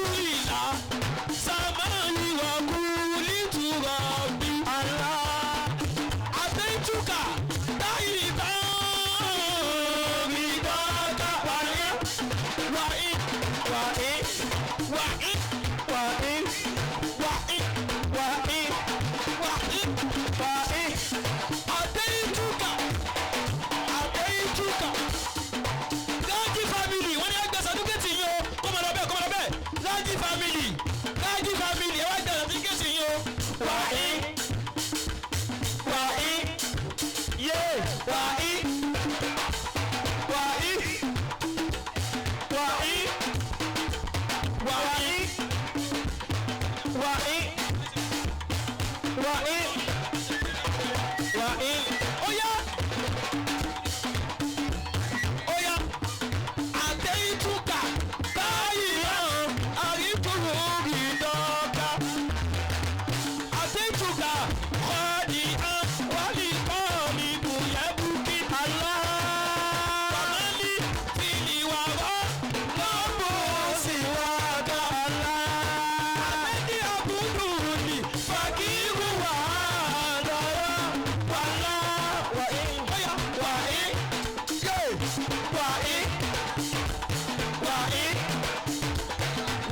Ìlà sàmáyì wà kú nítura bí. Àlá àtẹ̀tùkà táyì tán rí dọ́kà wáyé wáyé wáyé wáyé wáyé wáyé wáyé wáyé wáyé àtẹ̀tùkà àtẹ̀tùkà. Rájí family, wọ́n ní ẹgbẹ́ sàdúkẹ́tì yín o, kó máa lọ bẹ́ẹ̀, kó máa lọ bẹ́ẹ̀. Rájí family, Rájí family, ẹ wá gbẹ sàdúkẹ́tì yín o. Wáyé wáyé yé wáyé wáyé wáyé wáyé wáyé wáyé wáyé. Óyá óyá, àtẹ̀yìntúkà táyì hàn àríkùrù ìdọ́gba. Àtẹ̀yìntúkà kọ́ọ̀dì hàn wálé kọ́ọ̀mì bùyẹ́bùkì àlá. Bàmálí fìlìwà rọ́ lọ́bù sí wà dá àlá. Àtẹ̀dí àbúrò ní fàkírù wà dọ̀rọ̀ wàlá wàyí óyá wàyí yé wàyí wàyí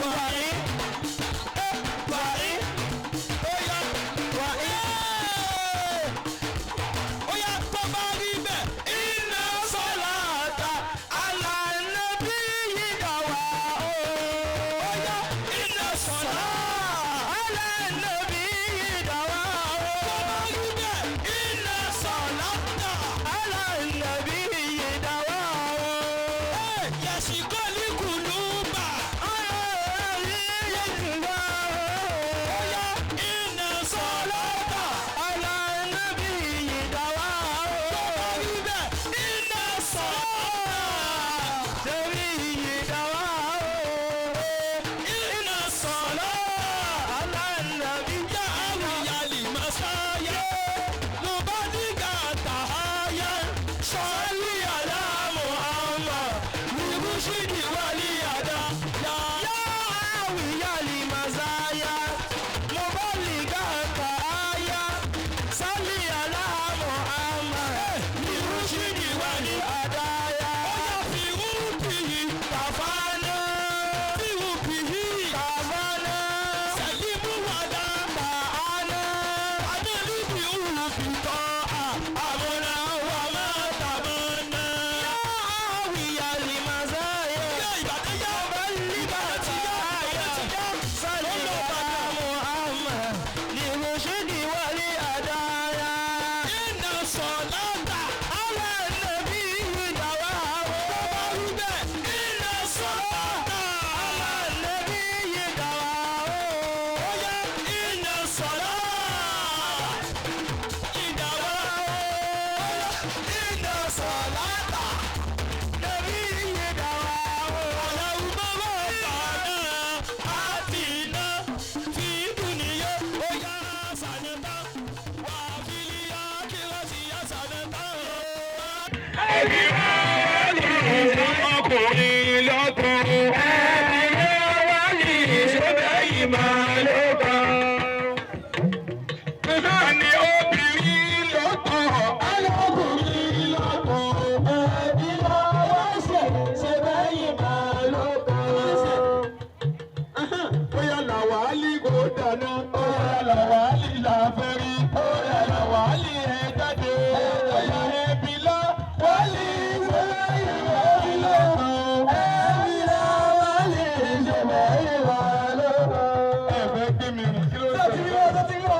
wàyí ẹ wàyí óyá wàyí óyá tó bá rí bẹ́ẹ̀ iná sọ́lá ta alànàbí yìí dà wá o óyá iná sọ́lá alànàbí yìí dà wá o tó bá rí bẹ́ẹ̀ iná sọ́lá ta alànàbí yìí dà wá o. Yẹ̀sìkọ́lì kùlùbà. Óyá iná sọ́lá ta alànàbí yìí dà wá o. Tó bá rí bẹ́ẹ̀ iná sọ́lá tẹ̀rí yìí dà wá o. Iná sọ́lá alànàbí yá àwìyálì màsáyà. Ló bá dìgbà tàháyà. Sọ́lí àlá Muhammad. Lùbùsídì wálé àdá. Yá àwìyálì màsáyà. Ló bá dìgbà tàháyà. Sọ́lí àlá Muhammad. Lùbùsídì wálé àdá. Ó yá fi rúbì tàfánà. Fi rúbì tàfánà. Sẹ̀límù wàdà tàhánà. Adélíbi òbí tọ́ a. Àmọ̀nà wà má tàmánà. Yá àwìyá lè máa sáyà. Yá Ìbàdàn yá. Ìbàdàn ti yá. Ìbàdàn ti yá. Sálẹ̀ Muhammad ní Rùṣídì wálé àdáyà. Iná sọ̀láta. Alẹ́ nàbí ìdáwà o. Tó bá rí bẹ́ẹ̀, iná sọ̀láta. Alẹ́ nàbí ìdáwà o. Ó yá iná sọ̀láta. Ìdáwà o. Iná sọ̀láta. Nàbí ìdáwà o. Aláwùmọ́ bàbá àti iná fi dùnìyẹ. Ó yá sànẹ́tà wà fìlíyà kí wọ́n sì yá sànẹ́tà. Ọkùnrin lọ́kùnrin ẹni wá ní ìṣẹ́bẹ̀ yìí máa ló kàn. Ẹni obìnrin lọ́kàn, alákùnrin lọ́kàn, ẹni lọ́wọ́ ṣe ṣẹ́bẹ̀ yìí máa ló kàn. Bóyá làwálì kò dáná, bóyá làwálì là fẹ́ rí, bóyá làwálì ẹ jáde, bóyá ẹbí lọ, wálì ṣẹlẹ̀ ìwé lọ́kàn, ẹbí lọ wálì ṣẹlẹ̀ ìwà lọ́kàn. Ẹ fẹ́ gbé mi rìn kí ló ń sọ?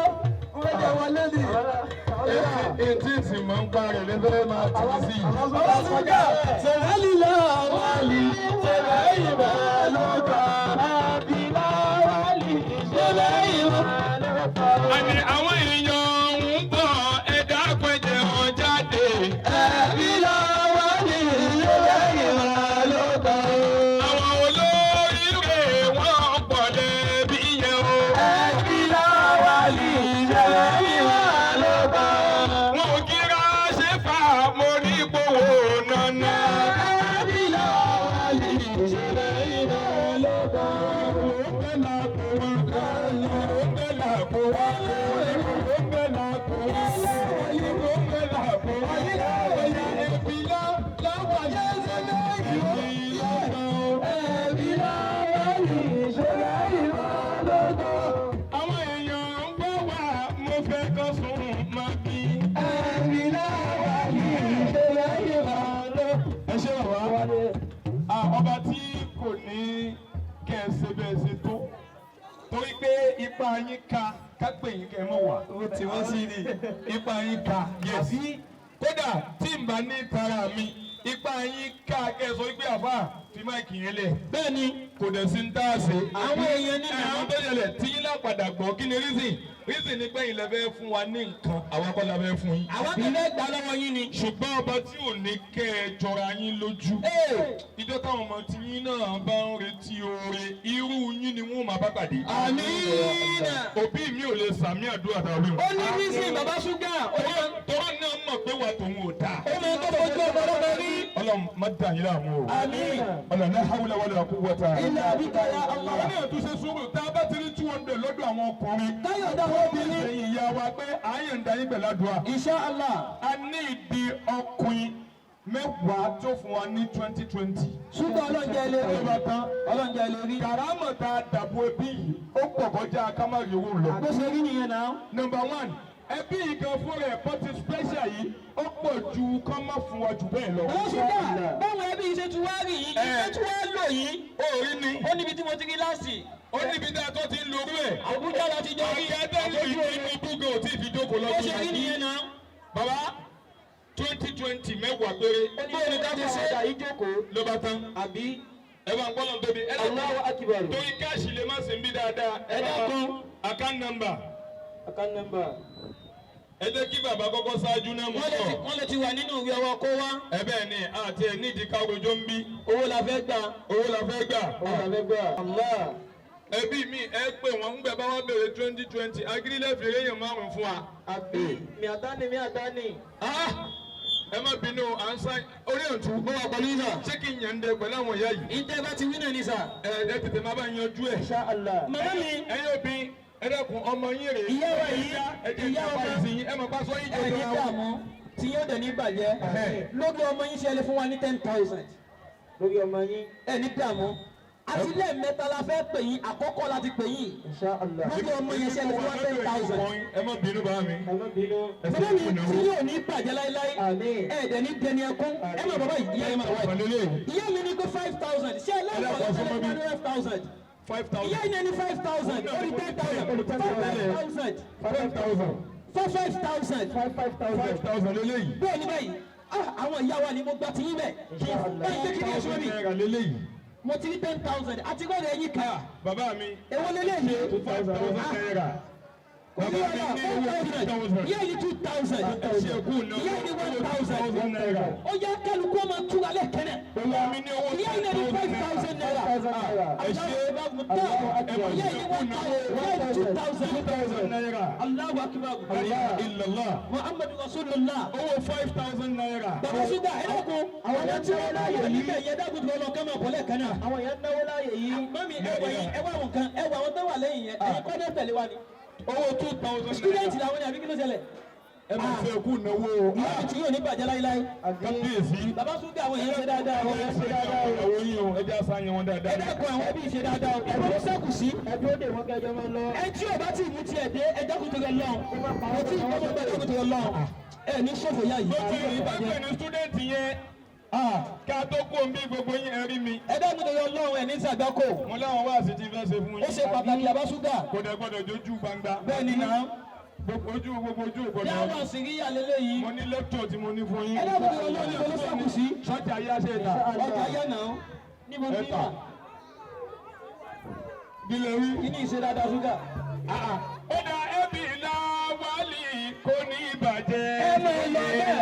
Ètí ìsìn máa ń parí lẹ́fẹ̀ẹ́ máa tì í sí yìí. Sẹ̀rẹ̀lì làwálì ṣẹlẹ̀ ìwà lọ́kàn, ẹbí làwálì ṣẹlẹ̀ ìwà lọ́kàn. Àní àwọn èèyàn ń bọ̀ ẹ̀dá pẹ̀jẹ̀ wọn jáde. Ẹbí làwálì ṣẹlẹ̀ ìwà lọ́kàn. Àwọn olóríire wọ́n pọ̀ lẹ́bí yẹn o. Ẹbí làwálì ṣẹlẹ̀ ìwà lọ́kàn. Wọn ò kíra ṣe fà mo ní gbowó nánà. Ẹbí làwálì ṣẹlẹ̀ ìwà lọ́kàn. lápò. Ìbò ń bẹ lápò. Ìbò ń bẹ lápò. Ẹbí láwàlì. Èmi lọ́kàn. Ẹbí láwàlì ṣẹlẹ̀ ìwà lọ́dọ̀. Àwọn èèyàn ń gbọ́ wá, mo fẹ́ kọ́ sùn máa bí. Ẹbí láwàlì ṣẹlẹ̀ ìwà lọ́dọ̀. Ẹ ṣé bàbá. Ọba tí kò ní kẹ́ ẹ ṣe bẹ́ẹ̀ ṣe tó. Torí pé ipa yín ka ká pè yín kẹ́ ẹ mọ̀ wá. Ó ti wọ́n sí ni. Ipa yín ka. Yes. Kódà tí n bá ní tara mi, ipa yín ká kẹ́ ẹ sọ pé àbá fi máìkì yẹn lẹ̀. Bẹ́ẹ̀ni, Kò dẹ̀ sí ń tá a ṣe. àwọn èèyàn ní Àwọn tó ṣẹlẹ̀ tí yín lápadà gbọ́ kí ni reason? Reason ni pé yín lẹ fẹ́ fún wa ní nǹkan, àwa kọ́ la fẹ́ fún yín. Àwọn akẹ́lẹ́ gbà lọ́wọ́ yín ni. Ṣùgbọ́n ọba tí ò ní kẹ́ ẹ jọra yín lójú. Ìjọ táwọn ọmọ tí yín náà bá ń retí oore, irú yín ni wọ́n máa bá pàdé. Àmín. Òbí mi ò lè sàmì àdúrà tàbí Ó ní reason bàbá ṣúgà. Tọ́rọ náà mọ̀ pé wà tòun ò dáa. Ó máa tó fojú ọ̀pọ̀lọpọ̀ rí. Ọlọ́run má dà yín láàmú o. Àmín. Ọlọ́run la hawla wala quwwata. Illa bika ya Allah. Wọ́n ní àtúnṣe sùúrù tá a bá ti rí 200 lọ́dọ̀ àwọn ọkùnrin. Táyọ̀ dáwọ́ obìnrin. Ẹ̀yin ìyá wa pé ààyè ń da yín pẹ̀lú àdúrà. Insha Allah. A ní ìdí ọkùnrin mẹ́wàá tó fún wa ní 2020. Ṣúgà ọlọ́njẹ lè rí. Ló bá tán. Ọlọ́njẹ lè rí. Kàrámọ̀ tá a dàbò ẹbí yìí ó pọ̀ kọjá ká má rí owó lọ. Bó ṣe rí nìyẹn náà. Number one, ẹbí yìí gan fún rẹ̀ pọ́tì special yìí ó pọ̀ ju kán má fún wa jù bẹ́ẹ̀ lọ. Bàbá ṣúgà báwọn ẹbí ṣe tún wá rí yìí, ṣe tún wá lò yìí. Ó rí ni, Ó níbi tí mo ti rí láàsì. ó níbi tá a tó ti ń lorú ẹ̀. Àbújá la ti jọ rí. Àgádá lè ní inú búgà ò tí ì fi jókòó Bó lọ́dún ṣe rí nìyẹn náà. Bàbá 2020 mẹ́wàá péré Bóòlù ká ti ṣe. ló bá tán. Àbí Ẹ bá ń gbọ́dọ̀ tóbi. Ẹ Allahu dákun. Akbar. Torí káàṣì lè má sí ń bí dáadáa. Ẹ dákun. Account number. Account number. Ẹ jẹ́ kí bàbá kọ́kọ́ ṣáájú náà mọ̀ sọ. Wọ́n lè ti wà nínú ìwé ọwọ́ kó wá. Ẹ bẹ́ẹ̀ ni àti ẹ̀ nídìí ká rojọ́ ń bí. Owó la fẹ́ gbà. Owó la fẹ́ gbà. Owó la fẹ́ gbà. Allah. Ẹbí mi ẹ pè wọ́n ń gbẹ bá wá béèrè 2020 agídílẹ̀ fèrè èèyàn márùn-ún fún wa. Àbí mi àdáni mi àdáni. Ah! Ẹ má bínú à ń sá orí ọ̀tún. Mo wà pẹ̀lú yín sà. Ṣé kí n yàn ń dẹ pẹ̀lú àwọn ìyá yìí? Ìtẹ́ bá ti wí náà ni sà. Ẹ ẹ tètè má bá yanjú ẹ̀. Insha Allah. Màmá mi. Ẹ̀yin òbí ẹ dẹ́kun ọmọ yín rèé. Ìyá wa yìí, ẹ jẹ́ ìyá ìyá wa. wa yìí ẹ mọ̀ bá sọ yín Ẹ ní jẹ́ dààmú tí yóò dẹ̀ ní bàjẹ́. Lórí ọmọ yín ṣe lè fún wa ní 10,000. Lórí ọmọ yín. Ẹ ní dààmú. Àti lẹ́ẹ̀mẹ́ta la fẹ́ pè yín, àkọ́kọ́ la ti pè yín. Insha Allah. Lórí ọmọ yẹn ṣe lè fún wa 10,000. Ẹ má bínú bá mi. Ẹ má bínú. Ẹ sì Bàbá mi kú náwó. tí yóò ní bàjẹ́ láéláé. Àmín. Ẹ dẹ̀ ní dẹni ẹkún. Ẹ má bàbá yìí, ìyá yẹn máa wáyé. Pẹ̀lú eléyìí. Ìyá mi ní pé 5,000. Ṣé ẹ lẹ́yìn Ẹ dákun, ọ̀la 5,000? 5,000. Ìyá yẹn ní 5,000. Ó ní 10,000. 5,000. 5,000. 4 5,000. 5,000. 5,000 lélẹ́yìí. Bẹ́ẹ̀ ni báyìí, àwọn ìyá wa ni mo gba tiyín bẹ́ẹ̀. Báyìí pé kí ni ẹ̀ṣọ́ mi? Náírà lélẹ́yìí. Mo ti rí 10,000 àti gbọ́dọ̀ ẹ̀yìn kàrà. Bàbá mi. Èwo lélẹ́yìí? 5,000 naira. Bàbá mi ní owó 2,000. Ìyá yìí ní 2,000. Ẹ ṣe kú náà. Ìyá yìí ní 1,000. Naira. Ó yá kálukú ọmọ túra lẹ́kẹ̀rẹ̀. Bàbá mi ní owó Ìyá yìí ní 5,000 naira. Ẹ ṣe. Ìyá yìí ní 1,000. Ìyá yìí ní 2,000. 2,000 naira. Allahu akbar. La ilaha illallah. Muhammadu Rasulullah. Owó 5,000 naira. Bàbá Ṣúgà ẹ dákun. Àwọn ọmọ tí wọ́n láàyè níbẹ̀ yẹn dákun tó lọ kán máa bọ̀ lẹ́ẹ̀kan náà. Àwọn èèyàn náwó láàyè yìí. Mami ẹ wọ yìí ẹ wọ àwọn kan ẹ wọ àwọn tó wà lẹ́yìn yẹn ẹ̀yin kọ́ ní tẹ̀lé wa ni. Owó 2,000 Student naira. làwọn ni àbí kí ló ṣẹlẹ̀? Ẹ máa fẹ́ kú náwó. Ìyá mi tí yóò ní bàjẹ́ láíláí. Kábíyèsí. Bàbá Ṣúgà àwọn èèyàn ṣe dáadáa o. Ẹ ṣe dáadáa o. Àwọn yín o, ẹ jẹ́ àṣàyàn wọn dáadáa. Ẹ dákun àwọn ẹbí ṣe dáadáa o. Ẹ bọ́ sẹ́kù sí. Ẹ dúró dè wọ́n kẹjọ máa lọ. Ẹ tí ò bá tí ì mú tiẹ̀ dé ẹ dákun tó yẹ lọ. Mo tí ì gbọ́dọ̀ gbọ́dọ̀ dákun tó yẹ lọ. Ẹ ní ṣòfò yá yìí. Bó ti rí bá pè ní student yẹn. Ká tó kó ń bí gbogbo yín ẹ rí mi. Ẹ dákun tó yẹ lọ́run ẹ̀ ní sàgbákò. Mo láwọn wáàsí tí fẹ́ ṣe fún Ó yín. ṣe pàtàkì Bàbá Ṣúgà. Kò dẹ̀ gbọ́dọ̀ jójú gbangba. Bẹ́ẹ̀ ni náà. Gbogbo ojú gbogbo ojú ò gbọ́dọ̀. Dáwọ̀ síríyà lélẹ́yìí. Mo ní lecture tí mo ní fún yín. Ẹ dákun tó yẹ lọ́run níbo ló sẹ́kù sí. Sọ́jà ayé aṣẹ ìta. Ọjà yẹn náà. Níbo ní wà? Bí lè rí. Kí ni ìṣe dáadáa Ṣúgà? Ó dá ẹbí láwálì kò ní ìbàjẹ́. Ẹ máa lọ bẹ́ẹ̀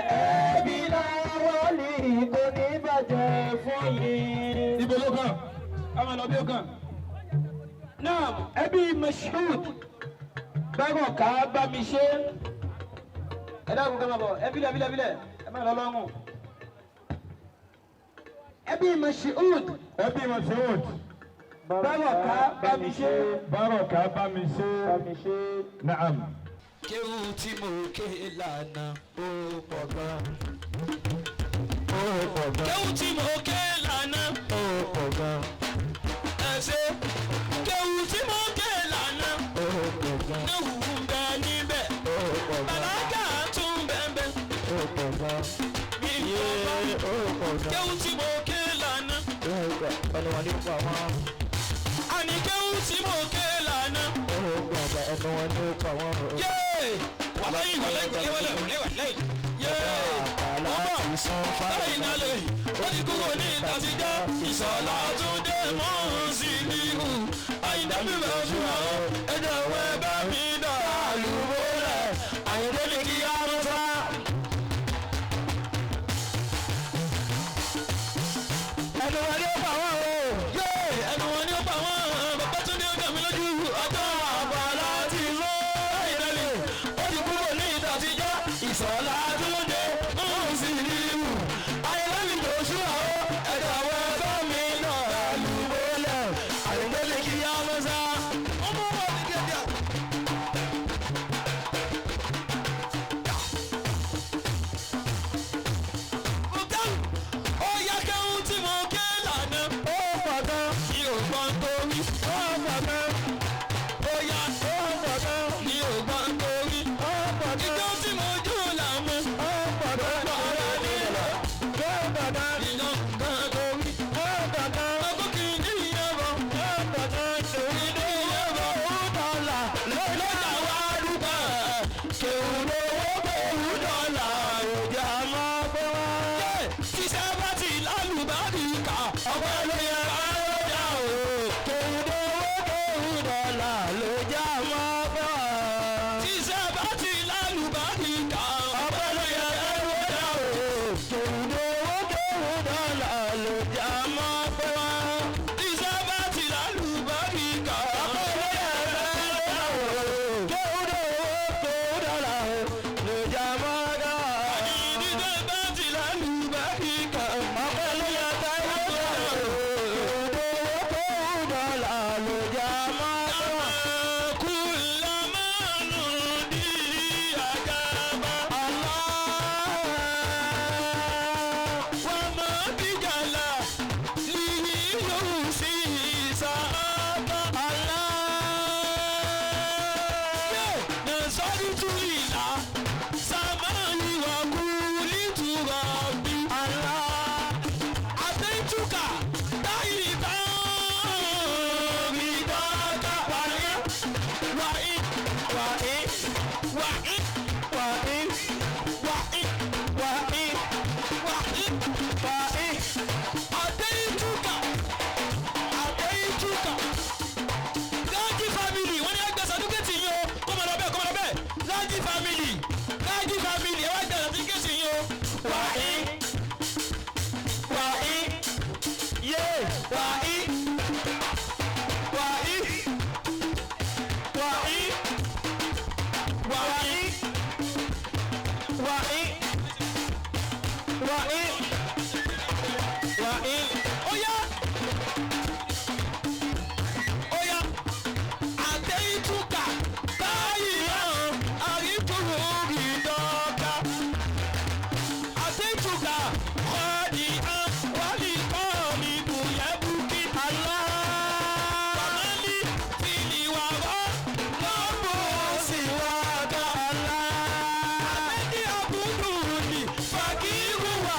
Ẹbí láwálì kò ní bàjẹ́ fún yín. Ibo ló kàn? Ẹ máa lọ bí ó kàn. Náà ẹbí Mashood bákan ká bá mi ṣe. Ẹ dákun ká máa bọ̀ ẹ bílẹ̀ bílẹ̀ bílẹ̀ ẹ máa lọ lọ́rùn. Ẹbí Mashood Ẹbí Mashood. Bárọ̀ká bá mi ṣe. Bárọ̀ká bá mi ṣe. Bá mi ṣe. Naam. Kéwù tí mo ké lànà ó pọ̀ gan. Ó pọ̀ gan. Kéwù tí mo ké lànà Ó pọ̀ gan. ẹ ṣe. Kéwù tí mo ké lànà Ó pọ̀ gan. náwù ń bẹ níbẹ̀. Ó pọ̀ gan. Bàlágà tún bẹ́ẹ̀ Ó pọ̀ gan. bí nǹkan bá. Ó pọ̀ gan. Kéwù tí mo ké lànà. Ó pọ̀. Ẹnu wọn ní ó pa wọ́n. Àní kéwù tí mo ké lànà. Ó pọ̀ gan. Ẹnu wọn ní ó pa wọ́n. Yéè! Wàlẹ́yìn wàlẹ́yìn wàlẹ́yìn wàlẹ́yìn. Yéè! Wọ́n bọ̀. Báyìí náà lè ó ti kúrò ní ìtàsíjọ́ ìsọ̀lá tún dé mọ́ sí níhù àyíndá mi bẹ̀ fún ọ ẹjọ́ wẹ́ bá mi dà lùbọ́ rẹ̀ àyíndé mi kí á mú sá. Ẹnu wọn ní ó pa wọ́n o. Yéè ẹnu wọn ni ó pa wọ́n bàbá tún ní ó dà mí lójú ọjọ́ àbá láti lọ báyìí náà lè ó ti kúrò ní ìtàsíjọ́ ìsọ̀lá tún dé mọ́ sí níhù àyíndá mi bẹ̀ fún ọ ẹjọ́ wẹ́ bá mi dà lùbọ́ rẹ̀ àyíndé mi kí á mú sá. Ọmọ wa ni díẹ̀ díẹ̀. Ó yá kẹ́hún tí mo ké lànà. Ó pọ̀ gan. Mi ò gbọ́n torí. Ó pọ̀ gan. Ó yá Ó pọ̀ gan. mi ò gbọ́n torí. Ó pọ̀ gan. Ijó tí mo jó là mú. Ó pọ̀ gan. Ó pọ̀ gan. Ó pọ̀ gan. Ìyàn kan torí. Ó pọ̀ gan. Ọkọ kì í ní ìyẹn bọ̀. Ó pọ̀ gan. Kì í ní ìyẹn bọ̀. Ó dọ̀là. Lọ́jà wá dúpẹ́. Kèwù lówó kèwù dọ́là. Òjò àmọ́ pé wọ́n. Ṣiṣẹ́ bá ti lálùbáríkà. Ọpẹ́ ló yẹ ká lọ́jà o. Kèwù lówó kèwù dọ̀là ló jẹ́ àmọ́ pé wọ́n. Ṣiṣẹ́ bá ti lálùbáríkà. Ọpẹ́ ló yẹ ká lọ́jà o. Kèwù lówó kèwù dọ̀là ló jẹ́ àmọ́ pé wọ́n. Iṣẹ́ bá ti lálùbáríkà. Ọpẹ́ ló yẹ ká lọ́jà o. Kèwù lówó kèwù dọ̀là ló jẹ́ àmọ́ pé wọ́n. Iṣẹ́ bá ti lálùbáríkà. Ọpẹ́ ló yẹ ká lọ́jà o. Kèwù lówó kèwù dọ̀là ló jẹ́ àmọ́ pé wọ́n. Àtẹ̀tùkà táyì tán rí dọ́kà wáyé wáyé wáyé wáyé wáyé wáyé wáyé wáyé wáyé àtẹ̀tùkà àtẹ̀tùkà Lájí family wọ́n ní ẹgbẹ́ sàdúkẹ́tì yìí o kó máa lọ bẹ́ẹ̀ kó máa lọ bẹ́ẹ̀ Lájí family Lájí family ẹ wá gbẹ sàdúkẹ́tì yìí o wáyé wáyé yé wáyé wáyé wáyé wáyé wáyé wáyé wáyé óyá óyá àtẹ̀yìntúkà báyìí hàn àríkùrù ìdọ́gba àtẹ̀yìntúkà kọ́ọ̀dì hàn wálé kọ́ mi bùyẹ́bùkì àlá wàmálì tìlíwàrọ̀ lọ́bù sí wà dá àlá àtẹ̀dí àbúrò ní fàkírù wà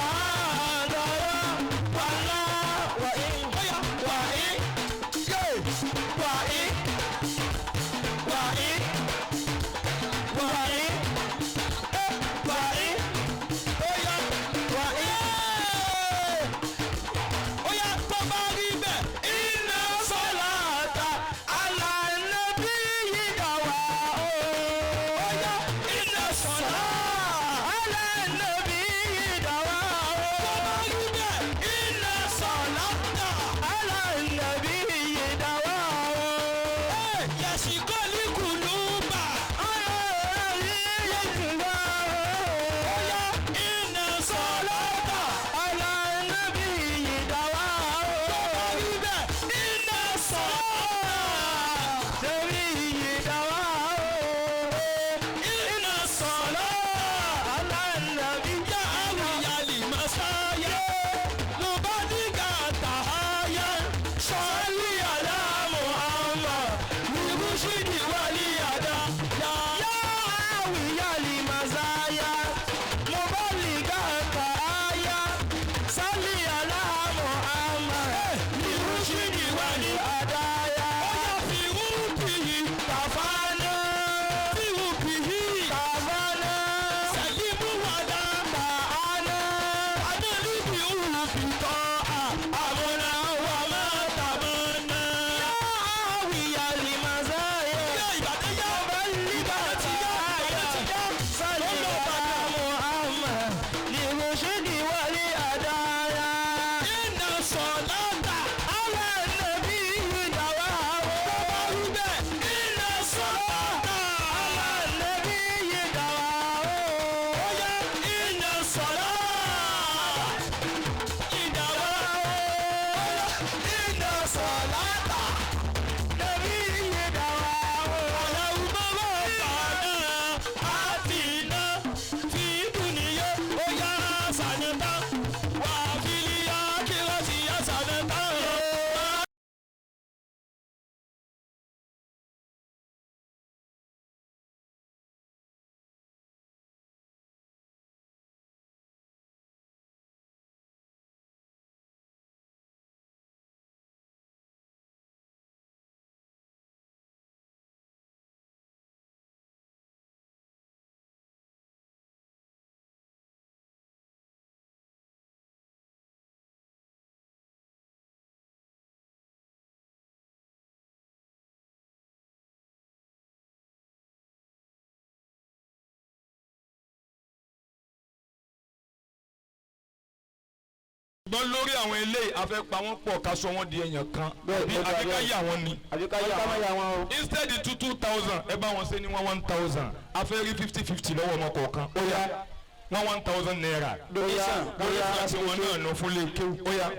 Ṣùgbọ́n lórí àwọn eléyìí a fẹ́ pa wọ́n pọ̀ ká sọ wọ́n di èèyàn kan àbí ká yà wọ́n ni. Àbí ká yà wọ́n o. Instead 2,000 ẹ bá wọn ṣe ní 1,000 a fẹ́ rí 50-50 lọ́wọ́ ọmọ kọ̀ọ̀kan. Ó yá 1,000 naira. Donation. Donation tí wọn náà nù fún léèké. Ó yá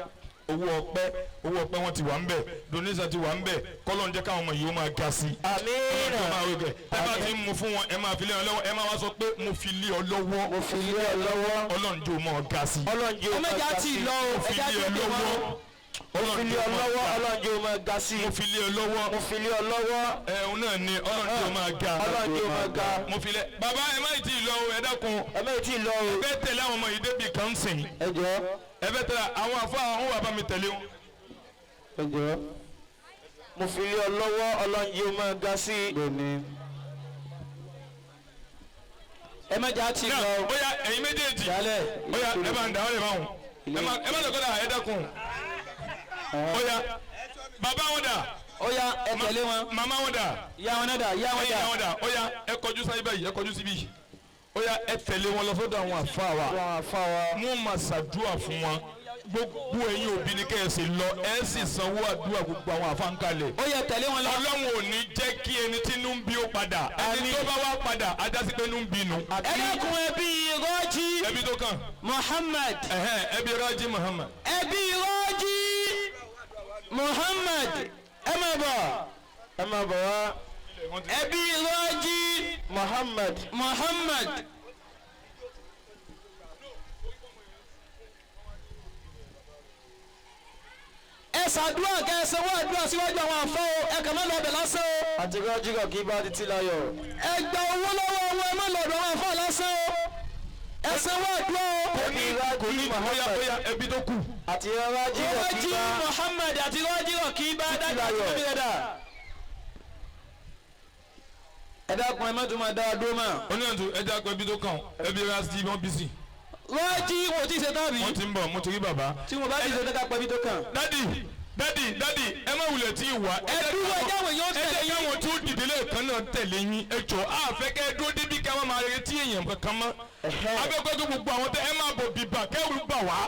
owó ọpẹ́ wọn ti wà ń bẹ̀, donation ti wà ń bẹ̀, kọ́lọ́n jẹ́ káwọn ọmọ yìí ó máa ga sí i. Àmín. Ẹ bá ti ń mu fún wọn, ẹ máa fi lé wọn lọ́wọ́, ẹ máa wá sọ pé mo fi lé ọ lọ́wọ́. Mo fi lé ọ lọ́wọ́. Ọlọ́run jẹ́ o máa ga sí i. Ọlọ́run jẹ́ o máa ga sí i. Mo fi lé ọ lọ́wọ́. Mo fi lé ọ lọ́wọ́. Ọlọ́run jẹ́ o máa ga sí i. Mo fi lé ọ lọ́wọ́. Mo fi lé ọ lọ́wọ́. Ẹ̀hún náà ni Ọlọ́run jẹ́ o máa ga. Ọlọ́run jẹ́ o máa ga. Mo fi lé bàbá ẹ má tí ì lọ o, ẹ dákun. Ẹ má tí ì lọ o. Ẹ fẹ́ tẹ̀lé àwọn ọmọ yìí débi kan sìn. Ẹ jọ̀ọ́. Ẹ fẹ́ tẹ̀lé àwọn àfọ àwọn bàbá mi tẹ̀lé wọn. Ẹ jọ̀ọ́. Mo fi lé ọ lọ́wọ́. Ọlọ́run jẹ́ o máa ga sí i. Ẹ má jà tí ì lọ o. Ó yá ẹ̀yin méjèèjì. Ó yá ẹ bá ń dà ọ́ lè bá wọn. Ẹ má lọ́kọ́ dà ẹ dákun. Ó yá bàbá wọn dà. Ó yá ẹ tẹ̀lé wọn. Màmá wọn dà. Ìyá wọn náà dà. Ìyá wọn dà. Ìyá wọn dà. Ó yá ẹ kọjú sáyé báyìí, ẹ kọjú síbí. Ó yá ẹ tẹ̀lé wọn lọ sọ́dọ̀ àwọn àfáà wa. Wọ́n máa ṣàdúrà fún wọn. Gbogbo ẹ̀yin òbí ni kẹ́ ẹ sì lọ, ẹ sì sanwó àdúrà gbogbo àwọn àfáà ń kalẹ̀. Ó yá tẹ̀lé wọn lọ. Ọlọ́run ò ní jẹ́ kí ẹni tí inú ń bí ó padà. Ẹni tó bá wá padà, ajá sí pé inú ń bí nu. Ẹ dákun ẹbí Rọ́jí. Ẹbí tó kàn. Muhammad. Ẹbí Rọ́jí Muhammad. Ẹbí Rọ́jí Muhammad. Ẹ máa bọ̀. Ẹ máa bọ̀ wá. Ẹbí Rọ́jí Muhammad. Muhammad. Ẹ ṣàdúrà kẹ́ ẹ sanwó àdúrà síwájú àwọn àfọ́ o, ẹ kàn má lọ ọbẹ̀ lásán o. Àti Rọ́jí kọ̀ kí bá títí láyọ̀. Ẹ gba owó lọ́wọ́ wọn, ẹ má lọ ọ̀dọ̀ àwọn àfọ́ lásán o. Ẹ sanwó àdúrà o. Ẹbí Rọ́jí Muhammad. Bóyá ẹbí tó kù. Àti Rọ́jí kọ̀ kí bá Rọ́jí Muhammad àti Rọ́jí kọ̀ kí bá dájú tóbi rẹ̀ dà. Ẹ dákun ẹ má tún máa dá a dúró mọ́. Oníyànjú ẹ jẹ́ àpò ẹbí tó kàn, ẹbí Rásí wọ́n bí sí. Rọ́jí wò tí ì ṣe tán bí. Wọ́n ti ń bọ̀, mo ti rí bàbá. Tí mo bá ti ṣe tán ká pẹ́ bí tó kàn. Dádì dádì dádì ẹ má wulẹ̀ tí ì wá. Ẹ dúró ẹ jáwé yóò tẹ̀lé Ẹ jẹ́ yín. káwọn tí ó dìde lẹ́ẹ̀kan náà tẹ̀lé yín. Ẹ jọ á fẹ́ kẹ́ ẹ dúró débi ká má máa retí èèyàn kankan mọ́. Abẹ́pẹ́ tó gbogbo àwọn tẹ ẹ máa bọ̀ bìbà kẹ́rù bà wá.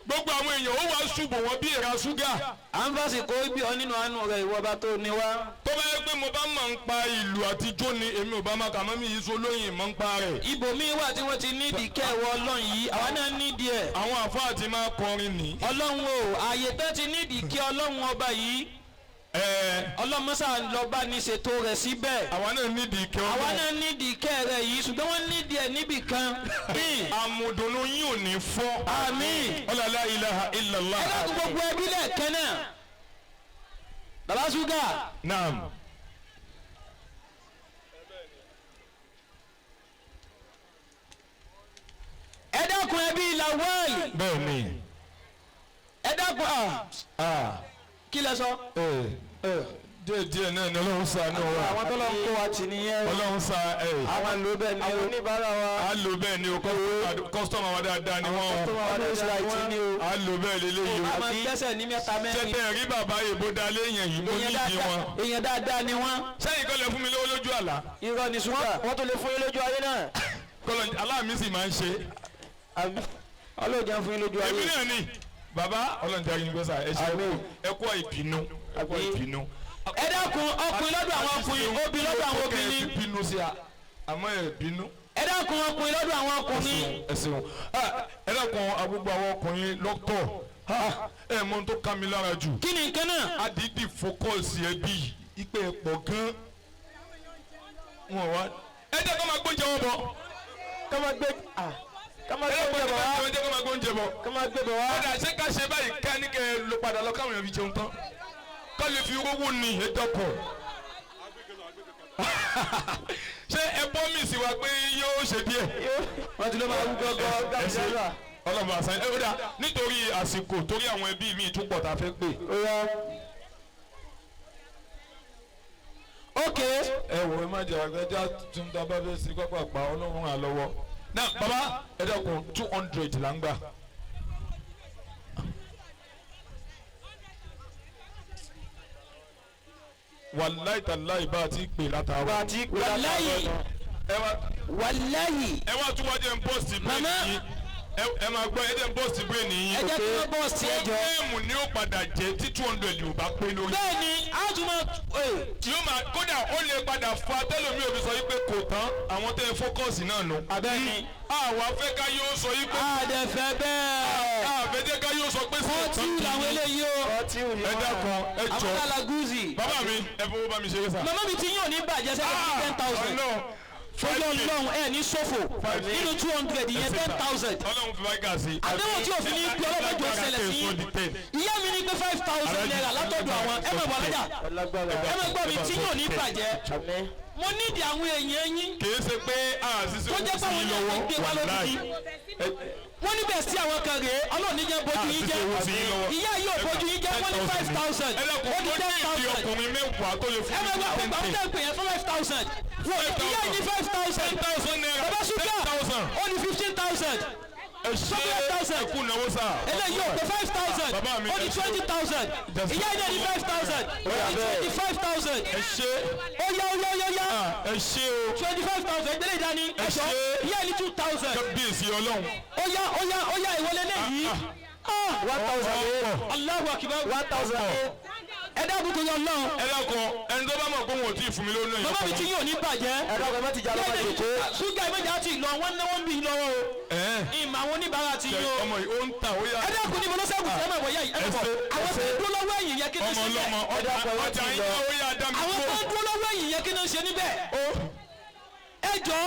Gbogbo àwọn èèyàn ó wá ṣubú wọn bí ìra ṣúgà. À ń fásì kó bí ọ nínú àánú rẹ ìwọ bá tó ní wá. Tó bá yẹ pé mo bá mọ̀ ń pa ìlú àtijọ́ ni èmi ò bá má kà mọ́ mi yìí so lóyìn mọ́ ń pa rẹ̀. Ibòmíì wà tí wọ́n ti nídìí kẹwọ́ Ọlọ́run yìí, àwa náà nídìí ẹ̀. Àwọn àfáà ti máa kọrin nì. Ọlọ́run o, ààyè tó ti nídìí kí Ọlọ́run ọba yìí. Ọlọ́run mọ́sá lọ bá ní ṣètò rẹ̀ síbẹ̀. Àwa náà nídìí kẹ́ Ọlọ́run. Àwa náà nídìí kẹ́ rẹ̀ yìí, ṣùgbọ́n wọ́n nídìí ẹ̀ níbì kan. Àmùdùnú yín ò ní fọ́. Àmín. Ọlọ́lá ilaha illallah. Ẹ dákun gbogbo ẹbí lẹ́ẹ̀kan náà. Bàbá Ṣúgà. Naam. Ẹ dákun ẹbí Lawal. Bẹ́ẹ̀ni. Ẹ dákun kí lẹ sọ. Díẹ̀ díẹ̀ náà ni Ọlọ́run ṣàánú wa. Àwọn tó lọ ń kó wa tì nìyẹn. Ọlọ́run ṣà ẹ̀. Àwọn ló bẹ́ẹ̀ ni àwọn oníbàárà wa. A lò bẹ́ẹ̀ ni o, kọ́sítọ́mà wa dáadáa ni wọ́n. Kọ́sítọ́mà wa dáadáa ni wọ́n. A lò bẹ́ẹ̀ lélẹ́yìí o. A máa gbẹ́sẹ̀ ní mẹ́ta mẹ́rin. Tẹ́tẹ́ rí bàbá èbó da léèyàn yìí, mo nídìí wọn. Èèyàn dáadáa ni wọ́n. Sẹ́yìn kọ́ lẹ fún mi lówó lójú àlá. Irọ́ ni ṣúgà. Wọ́n tó lè fún yín lójú ayé náà. Kọ́lọ̀ aláàmì sì máa ń ṣe. Ọlọ́run jẹ́ fún yín lójú ayé. Èmi náà ni bàbá Ọlọ́run jẹ́ àyìnbó sà ẹ ṣe ẹ kú ìbínú ẹ kú ìbínú. Ẹ dákun ọkùnrin lọ́dọ̀ àwọn ọkùnrin, obìnrin lọ́dọ̀ àwọn obìnrin. Ẹ bínú sí a, àmọ́ ẹ bínú. Ẹ dákun ọkùnrin lọ́dọ̀ àwọn ọkùnrin. Ẹ ṣeun. Ẹ dákun gbogbo àwọn ọkùnrin lọ́tọ̀. Ẹ mọ ohun tó ká mi lára jù. Kí ni nǹkan náà? Adídì focus ẹbí ìpè ẹ̀pọ̀ gan. Wọ́n wá. Ẹ jẹ́ kó máa gbóúnjẹ wọn bọ̀. Ká máa gbé oúnjẹ bọ̀ wá. Ẹ jẹ́ kó máa gbóúnjẹ bọ̀. Ká máa gbé bọ̀ wá. Ọ̀dà ṣé ká ṣe báyìí ká ní kẹ́ ẹ lọ padà lọ káwọn èèyàn fi jẹun tán. Ká lè fi rówó ní ẹjọ́ pọ̀. Ṣé ẹ promise wa pé yóò ṣe díẹ̀? Wọ́n ti ló máa wú gọ́gọ́. Ọlọ́mọ àṣà ẹ ó dà nítorí àsìkò torí àwọn ẹbí mi tún pọ̀ tá a fẹ́ pè. Ok. Ẹ wò ẹ má jẹ àgbẹjá tún tá a bá fẹ́ sí pápá pa Ọlọ́run à lọ́wọ́. Náà bàbá ẹ dákun 200 là ń gbà. Wàláì tàláì bá a ti pè látàárọ̀. Bá a ti pè látàárọ̀. Wàláyì. Wàláyì. Ẹ wá tún wá jẹ́ ń pọ́sì Màmá. bírèkì yín. Ẹ máa gbọ́, ẹ jẹ́ bọ́ọ̀sì brain yín. Ẹ jẹ́ kí wọ́n bọ́ọ̀sì, ẹ jọ. Pọ́blẹ́mù ni ó padà jẹ́ tí 200 ò bá pé lórí. Bẹ́ẹ̀ ni, a tún máa Tí ó máa kódà ó lè padà fa tẹ́lómi òbí sọ yí pé kò tán àwọn tẹ́ ẹ fókọ̀sì náà nù. Abẹ́ni. Àwa fẹ́ ká yóò sọ yí pé Àdẹ̀fẹ́ bẹ́ẹ̀. Àfẹ́ jẹ́ ká yóò sọ pé sí Fọ́tí làwọn eléyìí o. Ẹ dákun, ẹ jọ. Àwọn alágúzì. Bàbá mi, ẹ fowó bá mi ṣeré sà. Màmá mi ti yín ò ní bàjẹ́ sẹ́kẹ̀ 10,000. Ọlọ́run. Fọjọ́ Ọlọ́run, ẹ̀ ní ṣòfò nínú 200 yẹn, 10,000. Ọlọ́run fi wá gà sí. Àdéhùn tí òfin ní pé ọlọ́mọdé ó ṣẹlẹ̀ sí yín. Ìyá mi ní pé ₦5,000 látọ̀dọ̀ àwọn. Ẹ má bọ̀ alájà, ẹ má gbọ́ mi tí yóò ní bàjẹ́. Mo nídìí àwọn èèyàn yín Kì í ṣe pé àṣìṣe tó jẹ́ pé àwọn owó èèyàn sí gbé wá lọ́wọ́. lódìdí. Wọ́n níbẹ̀ sí àwọn kan rèé. Ọlọ́run ní jẹ́ bójú yín jẹ́. Àṣìṣe owó sí yín lọ́wọ́. Ìyá yóò bójú yín jẹ́. Wọ́n ní 5,000, Ẹ dákun, ó di ó ten ní ìdí thousand. ọkùnrin mẹ́wàá tó lè fún Ẹ mi máa gbọ́, ní àwọn ten. tẹ̀ ń pè yẹn fún 5,000. Ìyá yìí ní 5,000. ₦10,000. Bàbá Ṣúgà, 10,000. ó ní 15,000. Ẹ ṣe. 5,000. Ẹ kú náwó sà. Eléyìí ò pé 5,000. Bàbá mi, Ó di ẹ ṣe. 20,000. Ìyá yìí náà ní 5,000, ó di 25,000. Ẹ ṣe. Ó yá, ó yá, ó yá, ó yá. Ẹ ṣe o. 25,000 ìgbélé ìdání ẹ̀ṣọ́. Ṣe. Ìyá yìí ní 2,000. Kábíyèsí Ọlọ́run. Ó yá, ó yá, ó yá, ìwọlé léyìí. 1,000. Allahu Akbar. 1,000. Ẹ dákun tó yọ lọ́n. Ẹ dákun, ẹni tó bá mọ̀ pé wọn ò tí ì fún mi lónìí náà. Bàbá mi tí yóò ní bàjẹ́. Ẹ dákun, ẹ má ti jà lọ́wọ́ jòkó. Ṣúgà ìmọ̀jà ti lọ, wọ́n náwó ń bì lọ́wọ́ o. Ìmọ̀ àwọn oníbàárà ti yín o. Ọmọ yìí ó ń tà, ó yá. Ẹ dákun, níbo ló sẹ́kù sí? Ẹ má bọ̀ yá yìí, ẹ má bọ̀. Ẹ ṣe. Àwọn tó ń dúró lọ́wọ́ ẹ̀yìn yẹn, kí ló Ọmọ ṣe ọlọ́mọ bẹ́ẹ̀? ọjà ọjà yín náà, ó yá, dá mi Àwọn tó kúrò. ń dúró lọ́wọ́ ẹ̀yìn yẹn, kí ló ṣe níbẹ̀? Ẹ jọ,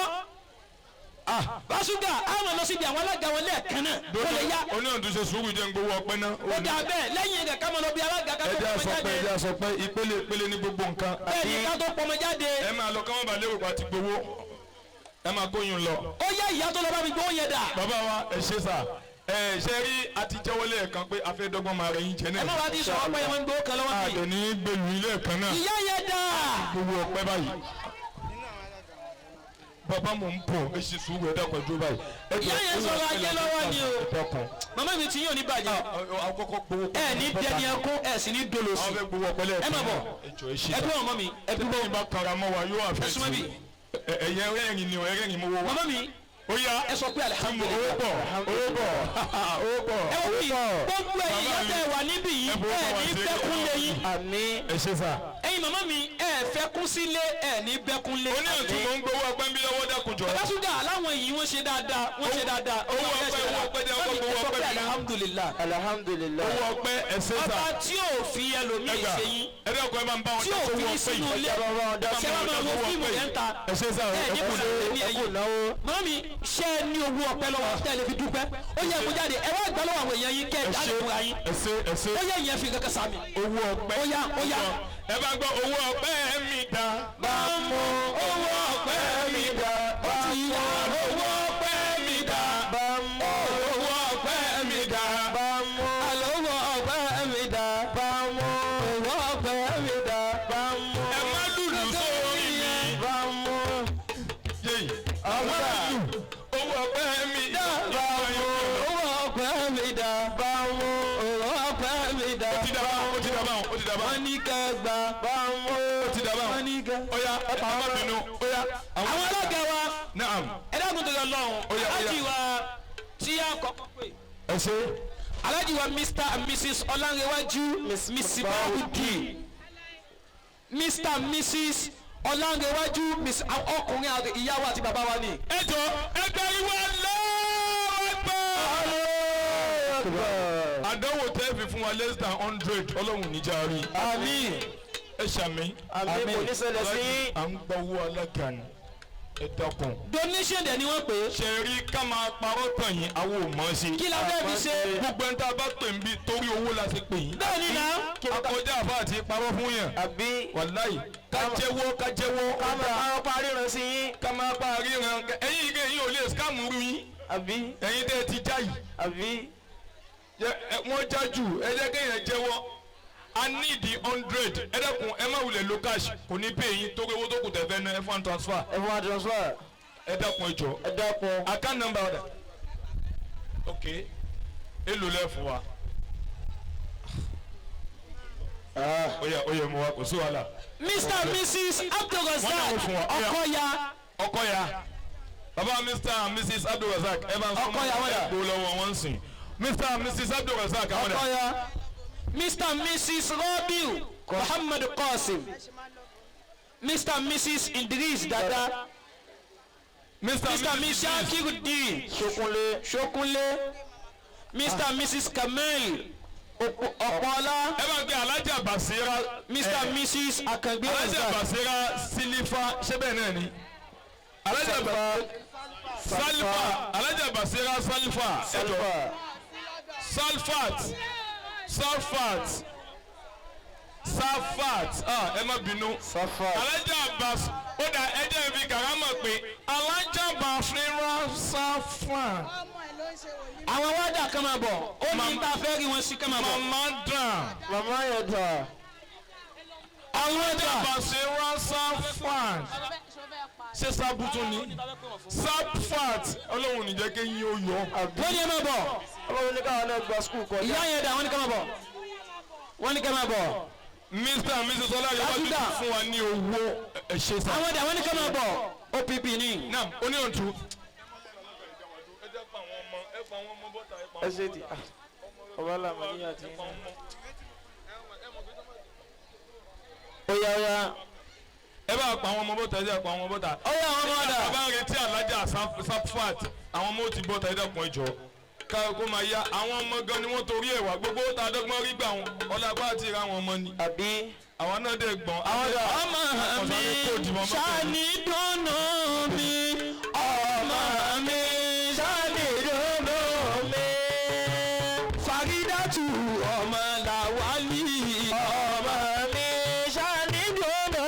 Basuga, àwọn lọ síbi àwọn alága wọn lẹ́ẹ̀kan náà kó lè yá. Oníyàn tó ṣe sùúrù jẹ́ ń gbowó ọpẹ́ náà. Ó dà bẹ́ẹ̀, lẹ́yìn rẹ̀ ká máa lọ bí alága ká Ẹ tó jẹ́ pọmọ àsọ pé jáde. ẹ jẹ́ àsọ pé ìpele ìpele ní gbogbo nǹkan. Bẹ́ẹ̀ ni, ká tó pọmọ jáde. Ẹ máa lọ, káwọn bá lérò pa ti gbowó. Ẹ máa kóyún lọ. Ó yá, ìyá tó lọ bá mi gbówó yẹn dà? Bàbá wa, ẹ ṣe sà. Ẹ ṣe rí, a ti jẹ́wọ́ lẹ́ẹ̀kan pé a fẹ́ dọ́gbọ́n máa rẹ̀ yín jẹ Ẹ má náà. wá ti sọ ọpẹ yẹn, wọn gbówó kan lọ́wọ́ mi. Àdè ní gbèlú ilé ẹ̀kan náà. Ìyá yẹn dà? Gbowó ọpẹ́ báyìí. Bàbá, mò ń bọ̀, ẹ ṣe sùúrù, ẹ dákun, ẹ dúró báyìí. Ẹ jọ̀ọ́, Ìyá yẹn owó sọ̀rọ̀ ọpẹ́ ajé la lọ́wọ́ fi ni o. ẹ dákun. Màmá mi tí yóò ní bàjẹ́. Àkọ́kọ́ gbowó. Ẹ ní dẹni ẹkún, ẹ sì ní dolòsì. Àwọn fẹ́ gbowó ọpẹ́ lẹ́ẹ̀kan. Ẹ má bọ̀. Ẹ jọ̀ọ́, ẹ ṣe Ẹ sà. dúró, màmá mi, ẹ dúró. Tí bá kara mọ́ wa yóò àfẹ́ Ẹ súnmọ́ bí. Ẹ̀yẹ rẹ́rìn ni o, ẹrẹ́rìn mọ́wọ́ wa. Màmá mi, Ó yá. ẹ sọ pé Owó alihamudulilayi. pọ̀, owó pọ̀, owó pọ̀. Ẹ wò bí gbogbo ẹ̀yin ìyá tẹ́ wà níbí yìí, Ẹ fowó ẹ bá wa ní ṣeré. bẹ́kún lé yín. Àmín. Ẹ ṣe sà. Ẹ̀yin màmá mi, ẹ fẹ́ kún sílé, ẹ ní bẹ́kún lé. Oní ọ̀tún mò ń gbowó ọpẹ́ ń bí lọ́wọ́, dákunjọ. Bàbá Ṣúgà, aláwọn èyí wọ́n ṣe dáadáa, wọ́n ṣe dáadáa. Owó ọpẹ́, owó ọpẹ́ jẹ́ ọkọ̀ gbowó Ẹ sọ ọpẹ́ pé mi náà. alihamudulilayi. Alhamdulilayi. Owó ọpẹ́, ẹ ṣe sà. Ọba tí ò fi ẹlòmíì Ẹgbà. ṣe yín, Ẹ dákun, ẹ máa ń bá wọn tí ò dá fi sówó ọpẹ́ sínú yìí. ilé, ṣé wàá máa wo fíìmù yẹn ń ta? Ẹ ṣe sà, Ẹ ẹ ní kú kùnà ní Ẹ kú ẹ̀yìn. náwó. Màmí, ṣé ẹ ní owó ọpẹ́ lọ́wọ́ tẹ́ ẹ lè fi dúpẹ́? Ó yẹ kó jáde, ẹ wá gbà lọ́wọ́ àwọn èèyàn yín, kẹ́ ẹ Ẹ jáde ṣe, fúnra yín. ẹ ṣe, ẹ ṣe. Ó yẹ ìyẹn fi kankan sàmì. Owó ọpẹ́. Ó yá, ó yá. Ẹ bá gbọ́, owó ọpẹ́ mi dá. Bámu Owó ọpẹ́ mi dá. ó ti yá. Owó ọpẹ́ mi dá. Bámu. Owó ọpẹ́ mi dá. Bámu. Àlọ́ ọpẹ́ mi dà. Bámu. Owó ọpẹ́ mi dà. Bámu. Ẹ má lùlù sórí mi. Bámu. Yéyì. Owó ọpẹ́ mi dá. Owó ọpẹ́ mi dà. Bámu. Owó ọpẹ́ mi dà. Ó ti dà báwọn, ó ti dà báwọn, ó ti dà báwọn. Wọ́n ní kẹ́ gbà. Bámu. Ó ti dà báwọn. Wọ́n ní kẹ́. Ó yá, ẹ má bínú. Ó yá. Àwọn alága wa, Naam. ẹ dákun tó yọ lọ́hùn. Ó yá, ó yá. Alájì wa tí a kọ́kọ́ pè. Ẹ ṣe. Alájì wa Mr and Mrs Ọlánrewájú Misibahudi. Mr and Mrs Ọlánrewájú Miss, ọkùnrin àti ìyàwó àti bàbá wa ni. Ẹ jọ, ẹgbẹ́ ìwà lọ́wọ́ gbọ́. Àdánwò tẹ́ fi fún wa less than 100, Ọlọ́run níjà rí. Àmín. Ẹ ṣàmì. Àmín, kò ní ṣẹlẹ̀ sí yín. À ń gbọ́ owó alága ni. Ẹ dákun. Donation dẹ̀ ni wọ́n pè é. Ṣe rí, ká máa parọ́ tàn yín, àwọn ò mọ̀ ọ́ ṣe. Kí la fẹ́ fi ṣe? Gbogbo ẹni tá a bá pè ń bí torí owó la ṣe pè yín. Bẹ́ẹ̀ ni náà. Akọjá àfa àti parọ́ fún yàn. Àbí. Wàláyì. Ká jẹ́wọ́, ká jẹ́wọ́. Ká máa parí ríran sí yín. Ká máa pa ríran. Ẹ̀yin ike yín ò lè scam rú yín. Àbí. Ẹ̀yin tẹ́ ẹ ti já yìí. Àbí. Wọ́n já jù, ẹ jẹ́ kéèyàn jẹ́wọ́. A need 100. Ẹ dẹ́kun, ẹ má wulẹ̀ lo cash, kò ní pè yín torí owó tó kù tẹ̀ fẹ́ ná, ẹ fún transfer. Ẹ fún wa transfer. Ẹ dákun, ẹ jọ. Ẹ dákun. Account number ọ̀dà. Ok, èlò lẹ́ fún wa? Ó yá, ó yá, mo wa, kò sí wàhálà. Mr and Mrs Wọ́n Abdulrasaq náà fún wa. Ó yá. Ọkọya. Ọkọ ya. Bàbá Mr and Mrs Abdulrasaq ẹ bá ń Ọkọ ìyàwó dà. Ẹgbó lọ́wọ́ wọn sìn. Mr and Mrs Abdulrasaq àwọn dà. Ọkọ ya. Mr and Mrs Rabiu Muhammad Qasim. Mr and Mrs Idris Dada. Mr Mr and Mrs Shakiruddin Ṣokunlé. Ṣokunlé. Mr and Mrs Kamel Ọ̀pọ̀ọ́lá. Ẹ bá gbé Alhaja Basira. Mr and Mrs Akàngbé Alhaja Razak. Basira Silifa ṣé bẹ́ẹ̀ náà ni. Alhaja Salifa Alhaja Basira Salifa ẹ jọ Salfat Salfat Safat ah ẹ má bínú. Safa. Alhaja Bas ó dà ẹ jẹ́ fi karama pé Alhaja Basira Safat. Ọmọ ẹ̀ ló ń ṣe wòlíì. Àwọn wádà kan máa bọ̀. Ó ní ta fẹ́ rí wọn sí kan máa bọ̀. Mama dàn. Màmá yẹn dà. Àwọn wádà. Basira Safat. Ṣé sábùtún ni? Safat Ọlọ́run ní jẹ́ kéyìn ó yọ. Wọ́n ní ẹ máa bọ̀. Ọlọ́run ní káwọn náà gba skul kọjá. Ìyá yẹn dà, wọ́n ní ká máa bọ̀. Wọ́n ní ká máa bọ̀. Mr and Mrs Ọláyọ̀wájú Dátúndà. ti fún wa ní owó ẹ ṣe sá. Àwọn dà, wọ́n ní ká máa bọ̀. OPP ní. Naam oníyànjú. Ẹ ṣe ti. Ọba làmà níyà tí. Oya oya. Ẹ bá pa àwọn ọmọ bọ́ta, ẹ jẹ́ pa àwọn ọmọ bọ́ta. Ó yá, àwọn ọmọ dà. Bàbá ń retí Alhaja Safat àwọn ọmọ ó ti bọ́ta, ẹ dẹ́kun ẹ jọ̀ọ́. Ká kó máa yá àwọn ọmọ gan ni wọ́n torí ẹ̀ wá gbogbo ó ta dọ́gbọ́n rí gbà wọn ọlágbá àti ìra àwọn ọmọ ni. Àbí. Àwọn náà dẹ̀ gbọ́n. Àwọn dà. Ọmọ mi ṣáni dùnnú mi. Ọmọ mi ṣáni dùnnú mi. Faridatu ọmọ Làwálì. Ọmọ mi ṣáni dùnnú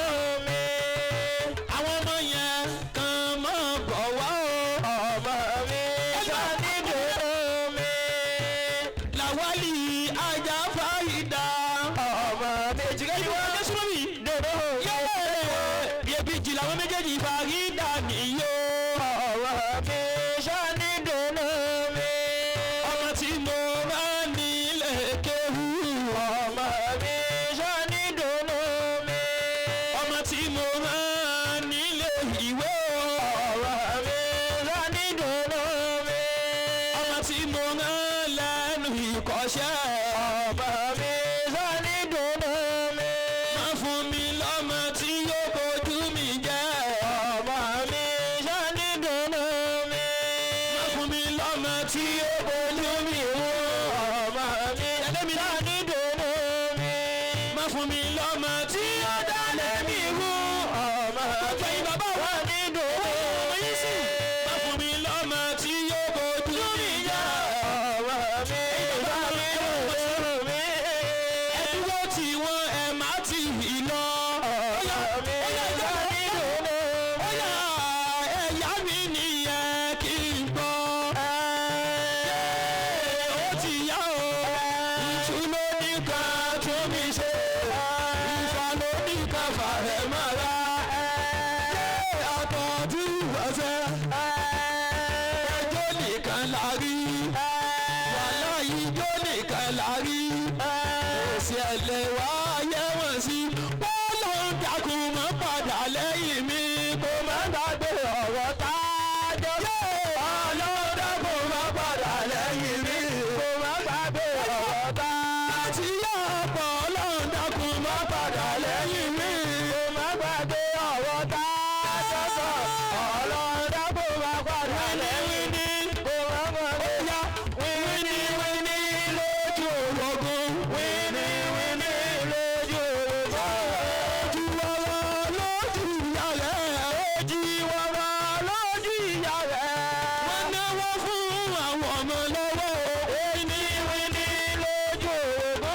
mi. Àwọn ọmọ yẹn kan máa bọ̀ wá o. Ọmọ mi ṣáni dùnnú mi. Làwálì ajá fáyidá. Ọmọ mi Èjìká yìí wọ́n dé súnmọ́ mi. dùnnú mi. Yẹ́bíjì làwọn méjèèjì Farida nìyó. Ọmọ mi ṣáni dùnnú mi. Ọmọ tí mo bá nílé kéwú. Ọmọ mi ṣáni dùnnú mi. Ọmọ tí mo bá nílé ìwé. Ọmọ mi ṣáni dùnnú mi. Ọmọ tí mo rán lẹ́nu ìkọ́ṣẹ́. Ọmọ mi ṣáni dùnnú mi. Má fún mi lọ́mọ tí yóò bójú mi jẹ́. Ọmọ mi ṣáni dùnnú mi. Má fún mi lọ́mọ tí yóò bójú mi wò. Ọmọ mi ṣáni dùnnú mi. Má fún mi lọ́mọ tí yóò dálé mi rú. Ọmọ Gbogbo mi ẹ̀yin bàbá wa ṣáni dùnnú ọmọ mi. yín sì. Má fún mi lọ́mọ tí yóò bójú mi jẹ́. Ọmọ mi ṣáni dùnnú mi. Ẹ dúró tí wọ́n ẹ má ti ì lọ. Ọmọ mi ṣáni dùnnú mi. Óyá ẹ̀yà mi nìyẹn kí n gbọ́. Ó ti yá o. Ìtúló nìkan tún mi ṣe. Ìfà ló nìkan fà rẹ̀ mọ́ra. Àtọ̀ tí ìwọ̀sẹ̀. Ẹjọ́ nìkan la rí. Wàhálà ijó nìkan la rí. Òsì ẹ̀lẹ̀ wá yẹ wọ́n sí. Bọ́lá ń dákun mọ́ padà lẹ́yìn mi. Kò má gbàgbé ọ̀rọ̀ tá a jọ sọ. Ọlọ́run dákun má padà lẹ́yìn mi. Kò má gbàgbé ọ̀rọ̀ tá a Láti yá ọ̀pọ̀ ọlọ́run dákun mọ́ padà lẹ́yìn mi. Kò má gbàgbé ọ̀rọ̀ tá a jọ sọ. Ọlọ́run dákun má padà lẹ́yìn mi. Kò má gbàgbé. Óyá wíní wíní lójú ogun. Wíní wíní lójú ogun. Ojú wọ́rọ́ lójú ìyá rẹ̀. Ojú wọ́rọ́ lójú ìyá rẹ̀. Wọ́n náwó fún àwọn ọmọ lọ́wọ́. Wíní wíní lójú ogun.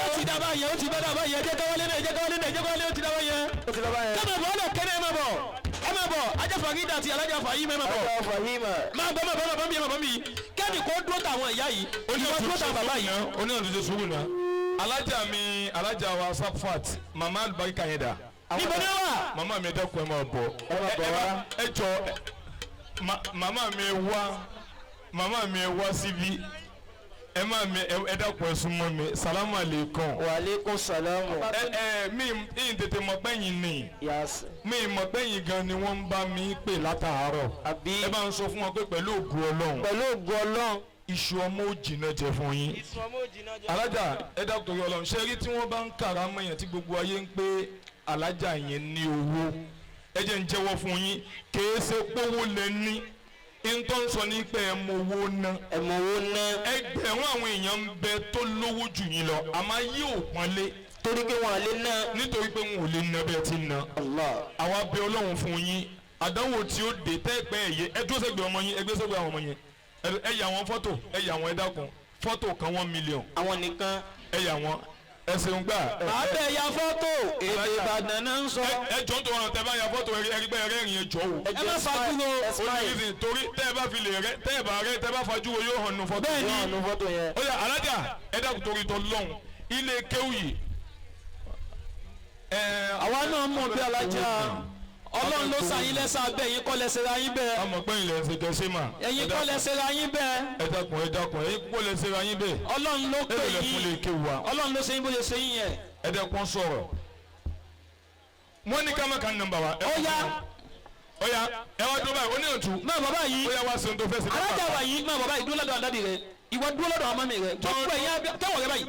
Ó ti dábàá yẹn, ó ti bá dábàá yẹn. Jẹ́ káwálé náà, jẹ́ káwálé náà, jẹ́ káwálé ó ti dábàá yẹn. Ó ti lọ báyẹn. Kẹ́mẹ̀ bọ̀ ọ́nà kẹ́nẹ́ ẹ máa bọ̀. Ẹ máa bọ̀, Ajá Farida àti Alájà Fàyí ẹ máa bọ̀. Ọjọ́ Fahima. Máa bọ̀ máa bọ̀ máa bọ̀ mi máa bọ̀ mi. Kẹ́ni kó dúró tàwọn ìyá yìí. Ìwọ dúró tàwọn bàbá yìí. Oníyànjú ṣe sùúrù náà. Alájà mi Alájà wa Safat màmá àlùbáríkà yẹn dà. Níbo ni ó wà? Màmá mi ẹ dẹ́kun ẹ máa bọ̀. Ẹ máa bọ̀ wá. Ẹ jọ màmá mi ẹ wá, màmá mi ẹ wá síbí. Ẹ má mi ẹ dákun ẹ súnmọ́ mi. Salamu aleykum. Wa aleykum salamu. Ẹ mi ń tètè mọ̀ pẹ́yìn ni. Yes. Mi mọ̀ pẹ́yìn gan ni wọ́n ń bá mi pè látàárọ̀. Àbí. Ẹ bá ń sọ fún wọn pé pẹ̀lú ògo Ọlọ́run. Pẹ̀lú ògo Ọlọ́run. Iṣu ọmọ ò jìnnà jẹ fún yín. Iṣu ọmọ ò jìnnà jẹ. Alájà ẹ dákun torí Ọlọ́run, ṣé rí tí wọ́n bá ń kàrà mọ́ yẹn tí gbogbo ayé ń pé alájà yẹn ní owó. Ẹ jẹ́ ń jẹ́wọ́ fún yín, kèé ṣe pówó lẹ ní. Ntọ́ ń sọ ní pé ẹ mọ owó ná. Ẹ mọ owó ná. Ẹgbẹ̀rún àwọn èèyàn ń bẹ tó lówó jù yín lọ, àmọ́ ayé ò pọ́nlé. Torí pé wọn lè ná. Nítorí pé wọn ò lè ná bẹ́ẹ̀ ti ná. Allah. Àwa bẹ Ọlọ́run fún yín, àdánwò tí ó dé tẹ́ẹ̀pẹ́ ẹ̀yẹ, ẹ dúró sẹ́gbẹ̀ẹ́ ọmọ yín, ẹ gbé sẹ́gbẹ̀ẹ́ àwọn ọmọ yẹn. Ẹ yà wọ́n fọ́tò, ẹ yà wọ́n, ẹ dákun. Fọ́tò kan 1 million. Àwọn nìkan. Ẹ yà wọ́n, ẹ ṣeun gbà. Màá bẹ̀ ya fọ́tò, èdè Ìbàdàn náà ń sọ. Ẹ jọ ń tó wọn tẹ bá ya fọ́tò ẹgbẹ́ rẹ́rìn ẹ jọ o. Ẹ má fajúro. Onírísìn torí tẹ́ ẹ bá fi lè rẹ tẹ́ ẹ bá rẹ tẹ́ ẹ bá fajúro yóò hàn nù fọ́tò. Bẹ́ẹ̀ni. Yóò hàn nù fọ́tò yẹn. Ó yá alájà ẹ dákun torí tọ́ lọ́hùn ilé kéwù yìí. Àwa náà mọ̀ bí alájà Ọlọ́run ló sàyín lẹ́sà bẹ́ẹ̀, ẹ̀yin kọ́ lẹ́sẹ̀ ra yín bẹ́ẹ̀. Ọmọ pé ilẹ̀ ẹ̀sìn kẹsí mà. Ẹ̀yin kọ́ lẹ́sẹ̀ ra yín bẹ́ẹ̀. Ẹ dákun ẹ dákun ẹ̀yin kọ́ lẹ́sẹ̀ ra yín bẹ́ẹ̀. Ọlọ́run ló pè yín. Ọlọ́run ló ṣe yín bó ṣe ṣe yín yẹn. Ẹ dẹ́kun sọ̀rọ̀. Wọ́n ní ká má kan nọ́mbà wa. Ó yá. Ó yá ẹ wá dúró báyìí ó ní òtún. Má bàbá yìí. Ó yá wá sóhun tó fẹ́ sí. Alájà wa yìí má bàbá yìí dúró lọ́dọ̀ àdádì rẹ̀. Ìwọ dúró lọ́dọ̀ ọmọ mi rẹ̀. Gbogbo ẹ̀yin tẹ́wọ̀ rẹ báyìí.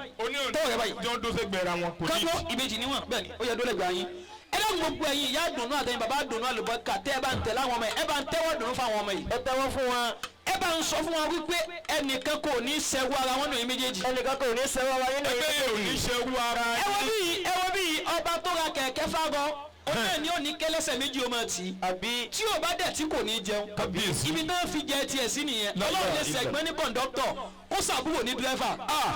Tẹ́wọ̀ rẹ báyìí. Jọ́ dúró sẹ́gbẹ̀ẹ́ ra wọn kò ní. Kọ́ńtò ìbejì níwọ̀n bẹ́ẹ̀ ni ó yẹ dúró lẹ́gbẹ̀ẹ́ yín. Ẹ dákun gbogbo ẹ̀yin ìyá dùnú àtẹ̀yin bàbá dùnú àlùbọ́kà tẹ́ ẹ bá ń tẹ̀lé àwọn ọmọ yìí, ẹ bá ń tẹ́wọ́ dùnú fáwọn ọmọ yìí. Ẹ tẹ́wọ́ fún wọn. Ẹ bá ń sọ fún wọn wípé ẹnìkan kò ní ṣẹ́wó ara wọn nù yín méjèèjì. Ẹnìkan kò ní ṣẹ́wó ara yín nù yín méjèèjì. Ẹgbẹ́ yìí ò ní ṣẹ́wó ara yín. Ẹ wo bí ọba tó ra kẹ̀kẹ́ fágọ́, ó náà ní òní kẹlẹ́sẹ̀ méjì ó máa tì í. Àbí tí ò bá dẹ̀ tí kò ní jẹun. Kábíyèsí. Ibi náà fi jẹ tiẹ̀ sí nìyẹn. Ọlọ́run lè ṣẹ̀gbọ́n ní kọ̀ǹdọ́tọ̀ kó sàbúrò ní dírẹ́fà.